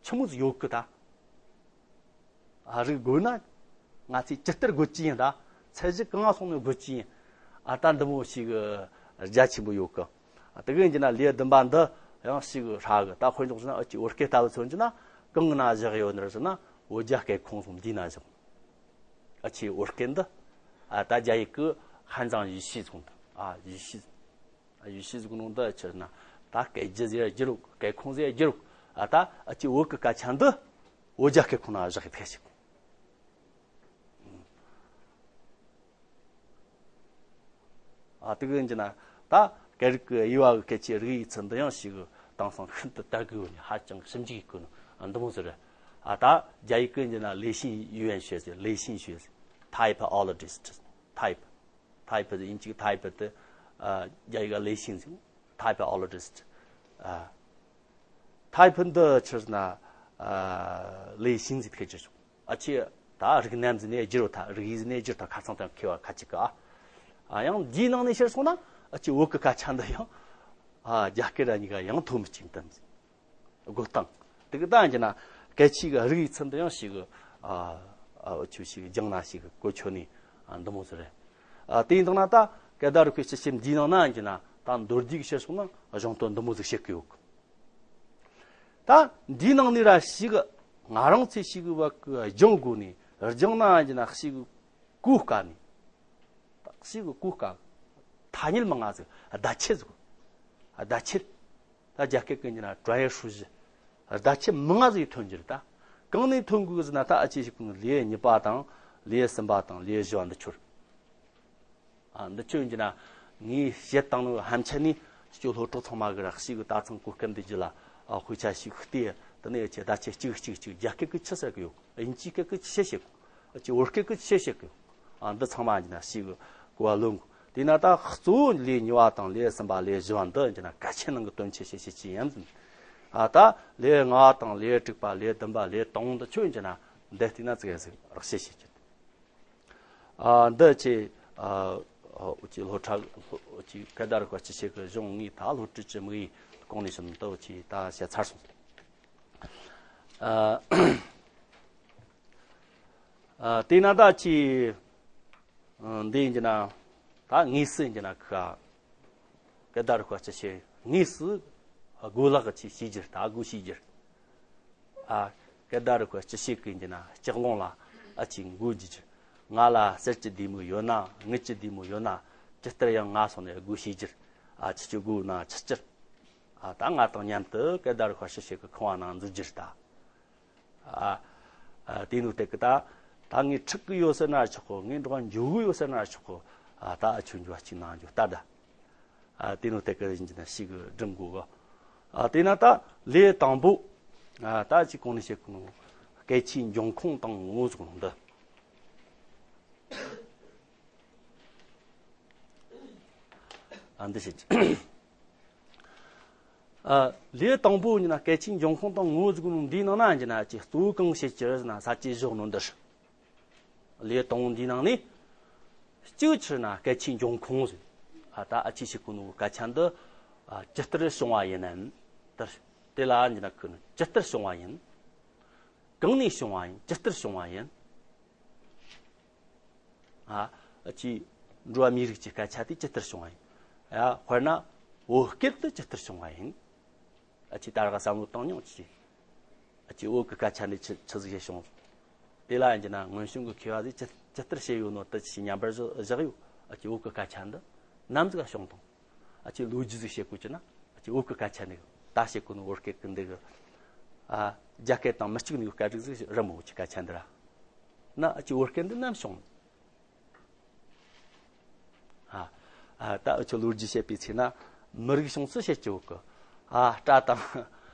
ཆི་མོ་ཟིག་ཡོད་གི་ད། ཨ་རིགས་དགོས་ན་ང་ཚོས་ཇི་ལྟར་དགོད་ཀྱི་ཡིན། ད་ཚད་གཞི་གང་སོང་ནས་དགོད་ཀྱི་ཡིན། ཨ་ད་འདི་མོ་ཞིག་རྒྱ་ཆེན་པོ་ཡོད་གི། ཨ་དེ་གི་འགྱིན་ན་ལེའུ་བདུན་པ་འདི་ཡང་ཞིག་ཧྲ་གི། ད་དཔེ་འཇོག་བྱས་ན་འུ་ཆི་བོད་སྐད་ལྟ་བུ་མཚོན་རྒྱུ་ན་གང་གི་ན་བཞག་ཡོད་ནི་རེད་ཟེར་ན་བོད་རྒྱ་སྐད་ཁོངས་སུ་འདིའི་ན་བཞག། འུ་ཆི་བོད་སྐད་འདི་ཨ་ད་རྒྱ་ཡིག་གི་汉藏语系 ཟེར་གོ་ནོ་ད། ཨ་语系 语系 ཟེར་གོ་ནོ་འདི་ཆི་ཟེར་ན་ད་སྐད་རྒྱུད་ཟེར་རྒྱུ་རུག་སྐད་ཁོངས་ཟེར་རྒྱུ་རུག་ཨ་ད་འུ་ཆི་བོད་གི་སྐད་ཆ་འདི་བོད་རྒྱ་སྐད་ཁོངས་ན་བཞག་གི་ཐལ་ཞིག། ཨ་དེ་གི་འགྱིན་ན་ད་སྐད་རིགས་ཀྱི་དབྱེ་བ་གི་སྐད་ཆའི་རིགས་དབྱེ་ཚུལ་འདི་ཡང་ཞིག་དེང་སང་ཤིན་ཏུ་དར་གི་ཡོད་ནི། ཧ་ཅང་ཞིབ་འཇུག་གི་ནི་འདི་མོ་ཟིག་རེད། ཨ་ད་རྒྱ་ཡིག་གི་འགྱིན་ན་类型语言学ཟེར། 类型学ཟེར། typologist, type, type དབྱིན་ཇིའི་type དེ་རྒྱ་ཡིག་ལས་ཤིང་ཟིག typologist. ཨ། type འདི་ཆི་ཟེར་ན་ལས་ཤིང་ཟིག་ཐེ་ཅི་ཨ་ཆི་ད་རིགས་རྣམ་ཟིག་ནས་བསྒྱུར་བ་ཐ་རིགས་ཡིག་ཟིག་ནས་བསྒྱུར་ཐ་ཁ་ཚང་དང་ཁེ་བ་ཁ་ཅིག་ག་ཨ་ཡང་འདིའི་ནང་ནས་ཕྱིར་སོང་ན་ཨ་ཆི་བོད་ཀྱི་སྐད་ཆ་འདི་ཡང་ཨ་རྒྱ་སྐད་ར་གཉིས་ཀ་ཡང་ཐོན་མི་ཅིག་དམ་ཟིག་སྒོ་སྟངས་དེ་གི་ད་ཡིན་ན་སྐད་ཆའི་གི་རིགས་ཡིག་ཚུན་དུ་ཡང་ཞིག་གི་ཨ་ཨ་འུ་ཆོས་ཞིག་སྦྱངས་ན་ཞིག་གི་གོ་ཆོད་ནི་ཨ་འདི་མོ་ཟིག་རེད། ཨ་དེ་ཡིན་དང་ན་ད་སྐད་བརྡ་རིག་པའི་སྤྱི་ཆིངས་འདིའི་ནང་ན་ཡིན་ན་ད་མདོར་བསྡུས་ཀྱི་བཤད་སོང་ན་གཞུང་དོན་འདི་མོ་ཟིག་བཤད་གི་ཡོད་གི་ད་འདིའི་ནང་ནས་ར་ཞིག་གི་ང་རང་ཚོས་ཞིག་གི་བ་གི་སྦྱང་དགོས་ནི་སྦྱངས་ན་ཡིན་ན་ཞིག་གི་གོ་དཀའ་ནི། ད་ཞིག་གི་གོ་དཀའ་ཐ་སྙད་མང་ང་ཟིག་བརྡ་ཆད་ཟིག་བརྡ་ཆད། ད་རྒྱ་སྐད་ཀྱི་ཡིན་ན་专业术语བརྡ་ཆད་མང་ང་ཟིག་ཐོན་རྒྱུ་རེད་ད། གང་ནས་ཐོན་དགོས་ཟེར་ན་ད་ཨ་ཅེ་ཞིག་གི་ལེའུ་གཉིས་པ་དང་ལེའུ་གསུམ་པ་དང་ལེའུ་བཞི་བ་འདི་ཆོར། ཨ་འདི་ཆོས་ཡིན་ན་ངས་བཤད་བཏང་ནོ་ཧམ་ཆད་ནི་སྐྱོ་སློབ་གྲོགས་ཚང་མ་གི་ར་ཞིག་གི་ད་ཚང་གོ་སྐབས་འདི་རྒྱུ་ལ་ཨ་དཔེ་ཆ་ཞིག་བལྟས་དེ་ནས་ཆེ་ད་ཆེ་གཅིག་གཅིག་གཅིག་རྒྱ་སྐད་ཀྱི་ཆི་ཟེར་གི་ཡོད། དབྱིན་ཇིའི་སྐད་ཀྱི་ཆི་བཤད་གི་ཡོད། ཨ་ཅེ་བོད་སྐད་ཀྱི་ཆི་བཤད་གི་ཡོད། ཨ་འདི་ཚང་མ་ཡིན་ན་ཞིག་གི་གོ་བ་ལོན་གི་དེས་ན་ད་གཙོ་བོ་ལེའུ་གཉིས་པ་དང་ལེའུ་གསུམ་པ་ལེའུ་བཞི་བ་འདི་ཡིན་ན་སྐད་ཆའི་ནང་གི་དོན་ཆེ་ཤོས་ཤོས་ཅིག་ཡིན་ཟིན། ཨ་ད་ལེའུ་ལྔ་པ་དང་ལེའུ་དྲུག་པ་ལེའུ་བདུན་པ་ལེའུ་དང་པོ་འདི་ཆོས་ཡིན་ན་འདི་བལྟས་ན་ཙི་གེ་ཟིག་རགས་བཤད་བྱེད་ཀྱི། ཨ་འདི་ཆེ་ཨ་ཨ་འུ་ཅི་སློབ་གྲྭ་འུ་ཅི་སྐད་བརྡ་རིག་པ་སྤྱི་ཆིངས་ཀྱི་གཞུང་ངས་ད་སློབ་ཁྲིད་ཀྱི་དམིགས་ཡུལ་གོང་ནས་བྱུང་འདི་འུ་ཅི་ད་བཤད་ཚར་སོང་། ཨ་ཨ་དེས་ན་ད་ཅི་ཨ་འདི་ཡིན་གྱི་ན་ད་དངོས་སུ་ཡིན་གྱི་ན་ཁ་སྐད་བརྡ་རིག་པ་སྤྱི་ཆིངས་དངོས་སུ་སྒོ་ལག་གི་ཆེ་བྱས་རྒྱུ་ད་སྒོ་ཕྱེ་རྒྱུ། ཨ། སྐད་བརྡ་རིག་པ་སྤྱི་ཆིངས་ཀྱི་ཡིན་གྱི་ན་ལྕགས་ལུང་ལ་ཨ་ཅིག་མགོ་བརྗེ་རྒྱུ། ང་ལ་གསེར་གྱི་ལྡེ་མིག་ཡོད་ན་དངུལ་གྱི་ལྡེ་མིག་ཡོད་ན་ཇི་ལྟར་ཡང་ང་སོང་ནས་སྒོ་ཕྱེ་རྒྱུ། ཨ་ཁྱེད་ཀྱི་སྒོ་ནང་ཆི་ཅི། ཨ་ད་ང་དང་མཉམ་དུ་སྐད་བརྡ་རིག་པ་སྤྱི་ཆིངས་ཀྱི་ཁང་བ་ནང་འཛུལ་རྒྱུ་རེད་ད། ཨ་ཨ་དེ་ནུ་དེ་གི་ད་ད་ངས་ཁྲིད་གི་ཡོད་ཟེར་ན་ཆོག་གོ་ངས་འགྲོ་འགྱོ་གི་ཡོད་ཟེར་ན་ཆོག་གོ་ཨ་ད་ཨ་ཆོས་འགྱོ་གཅིག་ནང་འགྱོ་ལྟ་ད། ཨ་དེ་ནུ་དེ་གི་ཡིན་གྱི་ན་ཞིག་གི་སྒྲུབ་དགོས་གི་ཨ་དེ་ན་ད་ལེའུ་དང་པོ་ཨ་ད་ཅིག་གོང་ནས་བཤད་གི་ནོ་སྐད་ཆའི་འབྱུང་ཁུངས་དང་ངོ་བོ་ཟེར་གི་ནོ་འདི། ཨ་འདི་བཤད་ཀྱི། ཨ་ལེའུ་དང་པོ་ཡིན་ན་སྐད་ཆའི་འབྱུང་ཁུངས་དང་ངོ་བོ་ཟེར་གི་ནོ་འདིའི་ནང་ན་ཡིན་གྱི་ན་ཅིག་གཙོ་བོ་གང་བཤད་ཀྱི་རེད་ཟེར་ན་ས་བཅད་བཞི་ནོ་འདི་རེད། ལེའུ་དང་པོ་འདིའི་ནང་ནས་གཅིག་ཆི་ན་སྐད་ཆའི་འབྱུང་ཁུངས་ཟེར། ཨ་ད་ཨ་ཅེ་ཞིག་གི་ནོ་སྐད་ཆ་འདི་ཨ་ཇི་ལྟར་བྱུང་བ་ཡིན་ནམ། དེ་དེ་ལ་ཡིན་ན་ཁོ་ནི་ཇི་ལྟར་བྱུང་བ་ཡིན། གང་ནས་བྱུང་བ་ཡིན་ཇི་ལྟར་བྱུང་བ་ཡིན། ཨ་ཨ་ཅེ་འགྲོ་བ་མིའི་རིགས་ཀྱི་སྐད་ཆ་དེ་ཇི་ལྟར་བྱུང་བ་ཡིན། ཡ་དཔེར་ན་བོད་སྐད་དུ་ཇི་ལྟར་བྱུང་བ་ཡིན། ཨ་ཅེ་ད་རག་བསམ་བློ་བཏང་མྱོང་ཅི། ཨ་ཅེ་བོད་ཀྱི་སྐད་ཆ་འདི་ཆི་ཆི་ཟིག་བྱས་བྱུང་། དེ་ལ་ཡིན་གྱི་ན་སྔོན་བྱུང་གི་མཁས་པ་ཟིག་ཅི་ཅི་ལྟར་བྱས་ཡོད་ནོ་དེ་ཅི་མཉམ་པར་བཞག་བཞག་ཡོད། ཨ་ཅེ་བོད་ཀྱི་སྐད་ཆ་འདི་ནམ་ཟིག་བྱུང་དང་། ཨ་ཅེ་ལོ་རྒྱུས་ཟིག་བཤད་དགོས་ཀྱི་ན། ཨ་ཅེ་བོད་ཀྱི་སྐད་ཆ་འདི་ད་བཤད་དགོས་ནོ་བོད་སྐད་ཀྱི་འདི་གི་ཨ་རྒྱ་སྐད་དང་མི་གཅིག་ནི་སྐད་རིགས་ཟིག་རི་མོ་བོད་ཀྱི་སྐད་ཆ་འདི་ར། ན་ཨ་ཅེ་བོད་སྐད་འདི་ནམ་བྱུང་། ཨ་ཨ་ད་འུ་ཆོ་ལོ་རྒྱུས་བཤད་པའི་ཚེ་ན་མི་རིགས་བྱུང་ཚུལ་བཤད་ཀྱི་ཡོད་གི་ཨ་སྤྲ་དང་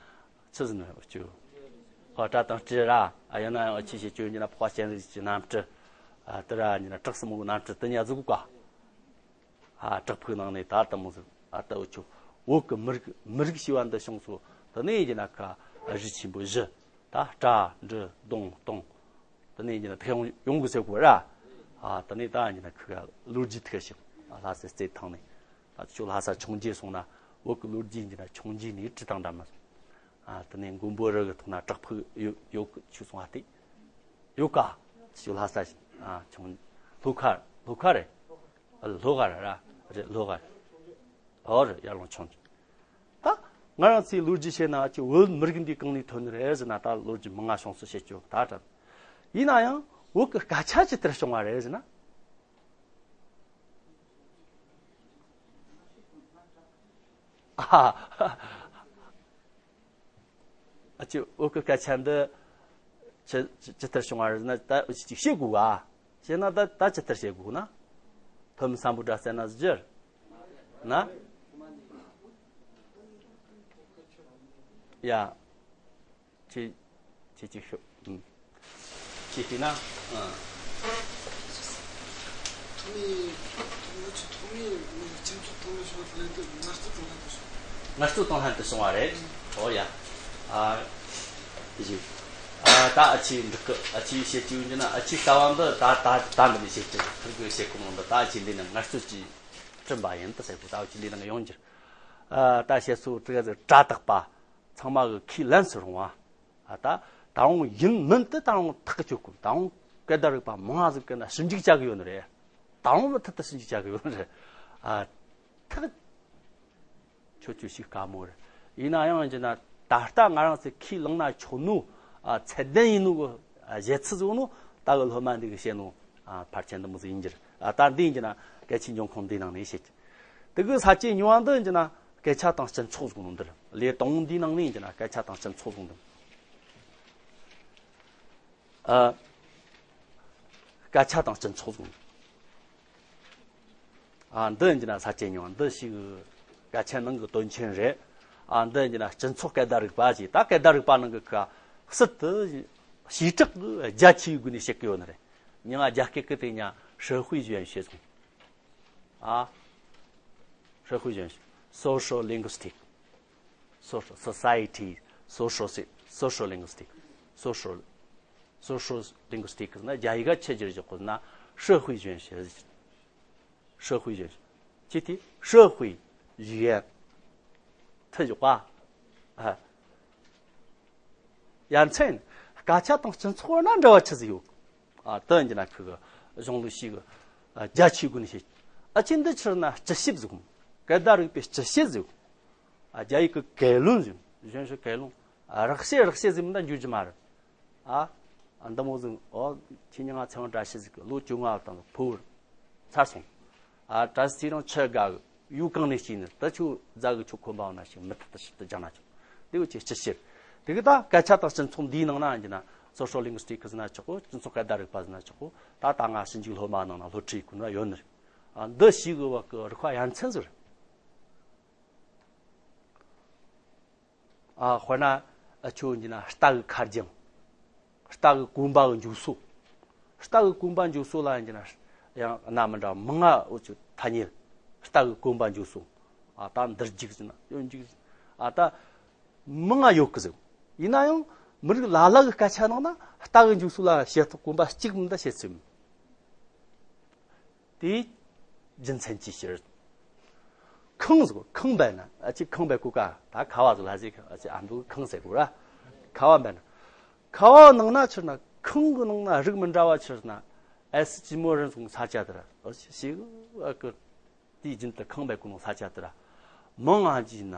ཆི་ཟེར་ནི་འུ་ཆོ་ཨ་སྤྲ་དང་སྤྲེའུ་ར་ཨ་ཡང་ན་ཡང་ཨ་ཆི་བཤད་ཀྱི་ཡོད་ན་ཕོ་བ་སྤྱན་རས་གཟིགས་ཀྱི་རྣམ་སྤྲུལ་ཨ་དེ་ར་ཡིན་ན་བྲག་སྲིན་མོའི་རྣམ་སྤྲུལ་དེ་ཉ་ཟུག་ག་ཨ་བྲག་ཕུག་ནང་ནས་ད་ལྟ་མོ་ཟིག་ཨ་ད་འུ་ཆོ་བོད་གི་མི་རིགས་མི་རིགས་ཞེས་པ་འདི་བྱུང་ཚུལ་དེ་ནས་ཡིན་ན་ཁ་རིགས་ཆེན་པོ་བཞི། ད་སྤྲ་འབྲི་གདོང་སྟོང་། དེ་ནས་ཡིན་ན་ཐེག་ཡོང་ཡོང་གི་ཟེར་གོ་ར། ཨ་དེ་ནས་ད་ཡིན་ན་ཁི་ག་ལོ་རྒྱུས་ཐེག་ཞིག་ཨ་ལྷ་སའི་རྩེ་ཐང་ནས་ད་ཆུ་ལྷ་ས་འཕྱོངས་རྒྱས་སོང་ན་བོད་གི་ལོ་རྒྱུས་ཡིན་ན་འཕྱོངས་རྒྱས་ནས་བྲིས་དང་འདྲ་མ་སོང་། ཨ་དེ་ནས་མགོན་པོ་རི་གི་ཐོག་ན་བྲག་ཕུག་ཡོད་ཡོད་གི་ཆུ་སོང་ཨ་དེ་ཡོད་ཀ་ཆུ་ལྷ་ས་ཞིག་ཨ་འཕྱོངས་ལྷོ་ཁ་ལྷོ་ཁ་རེད། ལྷོ་ཁ་ར་རེད་ལྷོ་ཁ་རེད། ཨོ་རེད་ཡར་ལུང་འཕྱོངས་ཀྱི། ད་ང་རང་ཚོའི་ལོ་རྒྱུས་བཤད་ན་ཅི་བོད་མི་རིགས་འདི་གང་ནས་ཐོན་ནི་རེད་ཟེར་ན་ད་ལོ་རྒྱུས་མི་ང་བྱུང་ཚུལ་བཤད་ཀྱི་ཡོད་ད་དྲན། ཡིན་ན་ཡང་བོད་ཀྱི་སྐད་ཆ་ཇི་ལྟར་བྱུང་བ་རེད་ཟེར་ན། ཨ་ཨ་ཅི་བོད་ཀྱི་སྐད་ཆ་འདི་ཇི་ཇི་ཇི་ལྟར་བྱུང་བ་རེད་ཟེར་ན་ད་འུ་ཅི་ཅིག་བཤད་དགོས་ག་བཤད་ན་ད་ད་ཇི་ལྟར་བཤད་དགོས་ན། ཐོན་མི་སམ་བྷོ་ཊ་ཟེར་ན་ཟེར་ན། ཡ། ཅི་ཅི་ཅི་ཤོད། ཨུམ། ཅི་ཤེས་ན། ཨ། ཐོག་མའི་ཐོག་མའི་ཚོ་ཐོག་མའི་སྤྱི་ཚོགས་ཐོག་མའི་བྱུང་བ་དེ་ལས་དེ་ངལ་རྩོལ་དང་ལྷན་དུ་བྱུང་། ངལ་རྩོལ་དང་ལྷན་དུ་བྱུང་བ་རེད། ཨོ་ཡ། ཨ། དེ་བཞིན། ཨ། ད་ཨ་ཆི་འགྲིག་གི། ཨ་ཆི་བཤད་ཀྱི་ཡོད་ན། ཨ་ཆི་ལྟ་བ་འདི་ད་ད་ད་འདི་ནས་བཤད་ཀྱི། ཁིར་གི་བཤད་གོ་ནོ་འདི་ད་ཨ་ཆི་འདི་ནས་ངལ་རྩོལ་གྱིས་བསྐྲུན་པ་ཡིན་ད་ཟེར་གོ། ད་ཨ་ཆི་འདི་ནང་ཡོང་རྒྱུ། ཨ། ད་བཤད་སོ་དྲི་ག་ཟེར་གྲ་དག་པ། ཚང་མ་གི་ཁས་ལེན་སུ་རུང་བ། ཨ། ད་ད་རུང་ཡིན་མིན་དེ་ད་རུང་ཐག་གཅོད་དགོས། ད་རུང་སྐད་བརྡ་རིག་པ་མང་ང་ཟིག་གི་ན་ཞིབ་འཇུག་བྱ་གི་ཡོད་ནི་རེད། ད་རུང་མུ་མཐུད་དུ་ཞིབ་འཇུག་བྱ་གི་ཡོད་ནི་རེད། ཨ། ཐག་ཆོད་ཆོད་ཞིག་དཀའ་མོ་རེད། ཡིན་ན་ཡང་ཡིན་ན་ད་ལྟ་ང་རང་ཚོས་ཁས་བླངས་ན་ཆོག་ནོ། ཨ། ཚད་ལྡན་ཡིན་ནོ་གི། ཨ། བཞེད་ཚུལ་ཟིག་ནོ། ད་གི་སློབ་མ་འདི་གི་བཤད་ནོ། ཨ། ཕལ་ཆེར་འདི་མོ་ཟིག་ཡིན་རྒྱུ་རེད། ཨ། ད་འདི་ཡིན་ན་སྐད་ཆའི་འབྱུང་ཁུངས་འདི་ནང་ནས་བཤད་རྒྱུ། དེ་གི་ས་བཅད་གཉིས་པ་འདི་ཡིན་ན་སྐད་ཆ་དང་སྤྱི་ཚོགས་ཟིག་ནོ་འདི་རེད། ལེའུ་དང་པོ་འདི་ནང་ནས་ཡིན་ན་སྐད་ཆ་དང་སྤྱི་ཚོགས་ཟིག་འདི། ཨ། སྐད་ཆ་དང་སྤྱི་ཚོགས་ཟིག་ནོ། ཨ། འདི་ཡིན་ན་ས་བཅད་གཉིས་པ། འདི་ཞིག་སྐད་ཆ་ནང་གི་དོན་ཆེན་རེད། ཨ། འདི་ཡིན་ན་སྤྱི་ཚོགས་སྐད་བརྡ་རིག་པ་ཞིག། ད་སྐད་བརྡ་རིག་པ་ནང་གི་ཁ་ཟུར་དུ་བྱེ་བྲག་གི་རྒྱ་ཆེའི་སྒོ་ནས་བཤད་གི་ཡོད་ནི་རེད། མྱིང་ང་རྒྱ་སྐད་ཀྱི་དེ་ཉ་社会学ཟེར་གོ། ཨ།社会学ཟེར། social linguistic། social society། social si- social linguistic། social social linguistic ཟེར་ན་རྒྱ་ཡིག་ག་ཆི་ཟེར་གོ་ཟེར་ན་社会学ཟེར། 社会学ཟེར། ཅི་སྟེ་社会学ཡིན། ཐི་ཡོག་པ། ཨ། ཡ་མཚན། སྐད་ཆ་དང་སྤྱི་ཚོགས་ན་འབྲེལ་བ་ཆི་ཟིག་ཡོད། ཨ། དེ་ཡིན་ན་ཁི་གི་གཞུང་ལུགས་ཤིག་གི། ཨ། རྒྱ་ཆེའི་སྒོ་ནས་བཤད། ཨ་ཆི་འདི་ཕྱིར་ན་སྤྱི་བཤད་ཟིག། སྐད་བརྡ་རིག་པའི་སྤྱི་བཤད་ཟིག། ཨ། རྒྱ་ཡིག་གི་概论ཟིག། 学术概论། ཨ། རགས་བཤད་རགས་བཤད་ཟིག་མིན་ད་འཇུ་རྒྱུ་མ་རེད། ཨ། ཨ། འདི་མོ་ཟིག། ཨོ། ཁྱེད་ཉིད་ང་ཚེ་དབང་བཀྲ་ཤིས་ཟིག་གི་ལོ་བཅོ་ལྔ་དང་ཕུ་བོར་ཚར་སོང་། ཨ། བཀྲ་ཤིས་ཚེ་རིང་ཆི་དགའ་གི། ཡུལ་གང་ནས་སྐྱེས་ནི། ད་ཁྱོད་རྫ་གི་ཁྱོད་ཁོམ་པའོ་ན་ཞིག་མུ་མཐུད་དུ་ཞིབ་ཏུ་སྦྱང་ན་ཆོག། དེ་བས་ཀྱི་སྤྱི་བཤད། དེ་གི་ད་སྐད་ཆ་དང་སྤྱི་ཚོགས་འདིའི་ནང་ན་ཡིན་ན་social linguistic ཟེར་ན་ཆོག་གོ། སྤྱི་ཚོགས་སྐད་བརྡ་རིག་པ་ཟེར་ན་ཆོག་གོ། ད་ད་ང་ཞིབ་འཇུག་སློབ་མ་ནང་ན་སློབ་ཁྲིད་གི་ན་ཡོད་ནི་རེད། ཨ། འདི་ཞིག་གི་བ་གི་རིག་པ་ཡ་མཚན་ཟིག་རེད། ཨ། དཔེར་ན། ཨ། ཁྱོད་ཡིན་ན་རྟ་གི་ཁ་རྒྱང་། རྟ་གི་གོམ་པ་གི་འཇུག་སོ། རྟ་གི་གོམ་པ་འཇུག་སོ་ལ་ཡིན་ན་ཡང་སྣ་མི་འདྲ་མང་ང་འོ་ཆུ་ཐ་སྙད། རྟ་གི་གོམ་པ་འཇུག་སོ། ཨ། ད་འདིར་འཇུག་ཟེར་ན་ཡང་འཇུག་ཟེར། ཨ། ད་མང་ང་ཡོད་གི་ཟེར། ཡིན་ན་ཡང་མི་རིགས་ལ་ལ་གི་སྐད་ཆ་ནང་ན་རྟ་གི་འཇུག་སོ་ལ་བྱེད་ཐོག་གོམ་པ་གཅིག་མིན་ད་བྱེད་ཚུལ། དེའི་རྒྱུ་མཚན་གྱིས་ཕྱིར། ཁང་ཟེར་གོ། ཁང་བས་ན། ཨ་ཅེ་ཁང་བས་གོ་ཀ། ད་ཁ་བ་ཟེར་ལ་ཟེར་གི། ཨ་ཅེ་ཨ་འདུག་ཁང་ཟེར་གོ་ར། ཁ་བ་བས་ན། ཁ་བ་ནང་ན་ཕྱིར་ན་ཁང་གི་ནང་ན་རིགས་མི་འདྲ་བ་ཕྱིར་ན། ཨེ་སི་ཅི་མོ་རེ་ཟུང་ས་ཆ་དེ་ར། ཨ་ཅེ་ཞིག་ཨ་ཀི། དེའི་རྒྱུན་དུ་ཁང་བས་གོ་ནོ་ས་ཆ་དེ་ར། མང་ང་ཅིག་ན།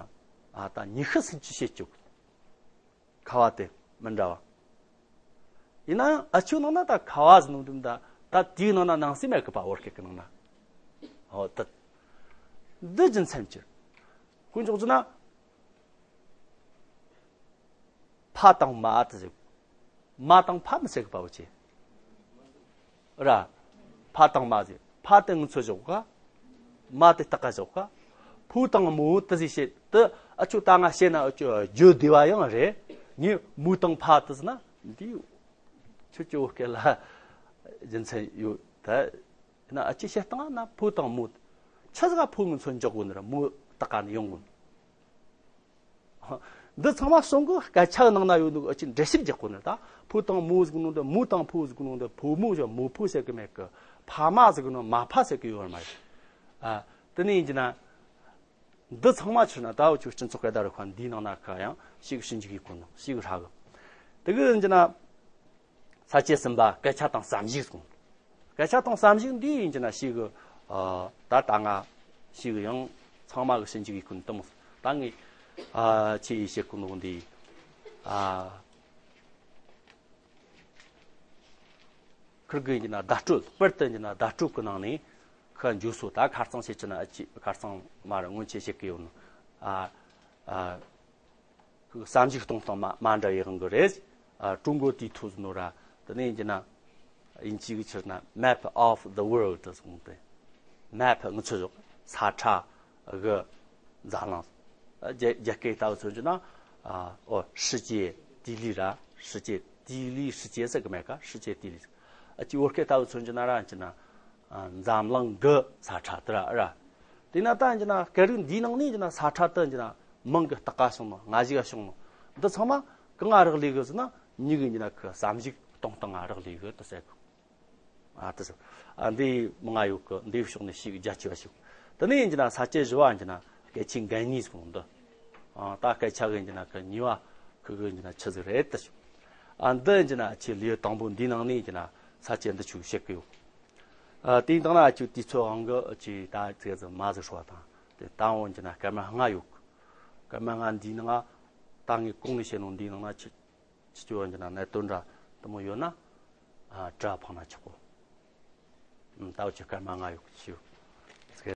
ཨ། ད་ཉི་ཤུ་སུམ་ཅུ་བྱེད་ཅུག། ཁ་བ་དེ་མི་འདྲ་བ། ཡིན་ན་ཡང་ཨ་ཆུ་ནང་ན་ད་ཁ་བ་ཟེར་ནོ་དུམ་ད། ད་དེའི་ནང་ན་ནང་སེམས་མེད་གི་པ། བོད་སྐད་གི་ནང་ན། ཨོ་ད། འདི་རྒྱུ་མཚན་ཅི། དཀོན་མཆོག་ཟེར་ན། ཕ་དང་མ་དེ་ཟེར། མ་དང་ཕ་མི་ཟེར་གི་པ་བོ་ཆེ། ར། ཕ་དང་མ་ཟེར། ཕ་དེ་ངུ་ཚོད་བཞག་ག། མ་དེ་སྟག་ག་བཞག་ག། ཕུ་དང་མོ་དེ་ཟེར་བཤད་དེ། ཨ་ཆུ་ད་ང་བཤད་ན་ཨ་ཆུ་རྒྱུ་བདེ་བ་ཡང་རེད། ངས་མོ་དང་ཕ་དེ་ཟེར་ན་འདི་ཆུ་ཆུ་བོ་སྐད་ལ་རྒྱུ་མཚན་ཡོད་ད། ཡིན་ན་ཨ་ཅེ་བཤད་སྟངས་ན་ཕུ་དང་མོ། ཆི་ཟིག་ག་ཕུ་ངུ་ཚོད་འཇོག་དགོས་ནི་ར། མོ་སྟག་ག་ནས་ཡོང་དགོས། འདི་ཚང་མ་གསུང་གི་སྐད་ཆ་གི་ནང་ན་ཡོད་འདུག། ཨ་ཅེ་འགྲེལ་བཤད་རྒྱག་དགོས་ནི་ད། ཕུ་དང་མོ་ཟེར་གི་ནོ་འདི་མོ་དང་ཕུ་ཟེར་གི་ནོ་འདི་ཕོ་མོ་ཟེར་མོ་ཕོ་ཟེར་གི་མེད་གི། ཕ་མ་ཟེར་གི་ནོ་མ་ཕ་ཟེར་གི་ཡོད་མ་རེད། ཨ། དེ་ནས་ཡིན་གྱི་ན། འདི་ཚང་མ་ཕྱིར་ན་ད་འུ་ཆོ་སྤྱི་ཚོགས་སྐད་བརྡ་རིག་པ་འདིའི་ནང་ན་ཁ་ཡང་ཞིག་ཞིབ་འཇུག་གི་གོ་ནོ་ཞིག་ཧྲ་གི། དེ་གི་ཡིན་གྱི་ན། ས་བཅད་གསུམ་པ་སྐད་ཆ་དང་བསམ་གཞིག་གསུངས། སྐད་ཆ་དང་བསམ་གཞིག་འདི་ཡིན་གྱི་ན་ཞིག་གི། ཨ། ད་ད་ང་ཞིག་ཡང་ཚང་མ་གི་ཞིབ་འཇུག་གི་ཀུན་ཏུ་མོ། ད་ངས། ཨ། ཆི་ཡིས་བཤད་གི་ནོ་འདི། ཨ། ཁིར་གི་ཡིན་གྱི་ན་བརྡ་སྤྲོད། དཔེར་དུ་ཡིན་གྱི་ན་བརྡ་སྤྲོད་གི་ནང་ནས་ཁ་འཇུ་སོ། ད་ཁ་རྩང་བཤད་ཀྱི་ན་ཨ་ཅེ་ཁ་རྩང་མ་ར་སྔོན་ཆད་བཤད་གི་ཡོད་ནོ། ཨ། ཨ། ཁོའི་བསམ་གཞིག་གཏོང་སྟངས་མ་མ་འདྲ་བའི་དབང་གིས་རེད། ཨ། 中国地图ཟེར་ནོ་ར། དེ་ནས་ཡིན་གྱི་ན་དབྱིན་ཇི་གི་ཕྱིར་ན་Map of the World ཟེར་གི་དེ། Map ངི་ཚོ་ཞོག་ས་ཁྲ་གི་འཛམ་གླིང་། རྒྱ་རྒྱ་སྐད་ལྟ་བུ་མཚོན་གྱི་ན། ཨ། ཨོ། 世界地理ར། 世界地理། 世界ཟེར་གི་མེད་ཀ། 世界地理། ཨ་ཅེ་བོད་སྐད་ལྟ་བུ་མཚོན་གྱི་ན་ར་ཡིན་གྱི་ན། འཛམ་གླིང་གི་ས་ཁྲ་དེ་ར་ར། དེས་ན་ད་ཡིན་གྱི་ན་སྐད་རིགས་འདིའི་ནང་ནས་ཡིན་གྱི་ན་ས་ཁྲ་དེ་ཡིན་གྱི་ན་མིང་གི་རྟགས་ཀ་བྱུང་ནོ། ང་ཞིག་ག་བྱུང་ནོ། འདི་ཚང་མ་གང་ང་རག་ལས་གི་ཟེར་ན་མྱི་གི་ཡིན་གྱི་ན་ཁི་བསམ་གཞིག་གཏོང་སྟངས་ང་རག་ལས་གི་དེ་ཟེར་གི། ཨ་དེ་ཟེར། ཨ་འདི་མི་ང་ཡོད་གི། འདིའི་ཕྱོགས་ནས་ཤིག་རྒྱ་ཆེ་བ་ཞིག། དེ་ནས་ཡིན་གྱི་ན་ས་བཅད་བཞི་བ་ཡིན་གྱི་ན་སྐད་ཆའི་འགན་གཉིས་ཟེར་གོ་ནོ་འདི། ཨ་ད་སྐད་ཆ་གི་ཡིན་གྱི་ན་ཁི་གཉིས་པ་ཁི་གི་ཡིན་གྱི་ན་ཆི་ཟིག་རེད་དེ་ཞིག། ཨ་འདི་ཡིན་གྱི་ན་ཆི་ལེའུ་དང་པོ་འདིའི་ནང་ནས་ཡིན་གྱི་ན་ས་བཅད་འདི་ཆུ་བཤད་གི་ཡོད། ཨ་དེའི་སྟེང་ན་ཆུ་དུས་ཚོད་དབང་གི་ཆི་ད་ཙེ་ཙི་མ་ཟིག་ཧྲོ་བ་དང་དེ་ད་འོན་གྱི་ན་སྐར་མ་ལྔ་ཡོད་གི། སྐར་མ་ལྔ་འདིའི་ནང་ད་ངས་གོང་ནས་བཤད་ནོ་འདིའི་ནང་ན་ཆི་ཆི་ཆི་འོན་གྱི་ན་གནད་དོན་འདྲ་དུ་མོ་ཡོད་ན་ཨ་དྲ་ཕང་ན་ཆོག་གོ། ད་འུ་ཆི་སྐར་མ་ལྔ་ཡོད་གི་ཆི་ཡོད།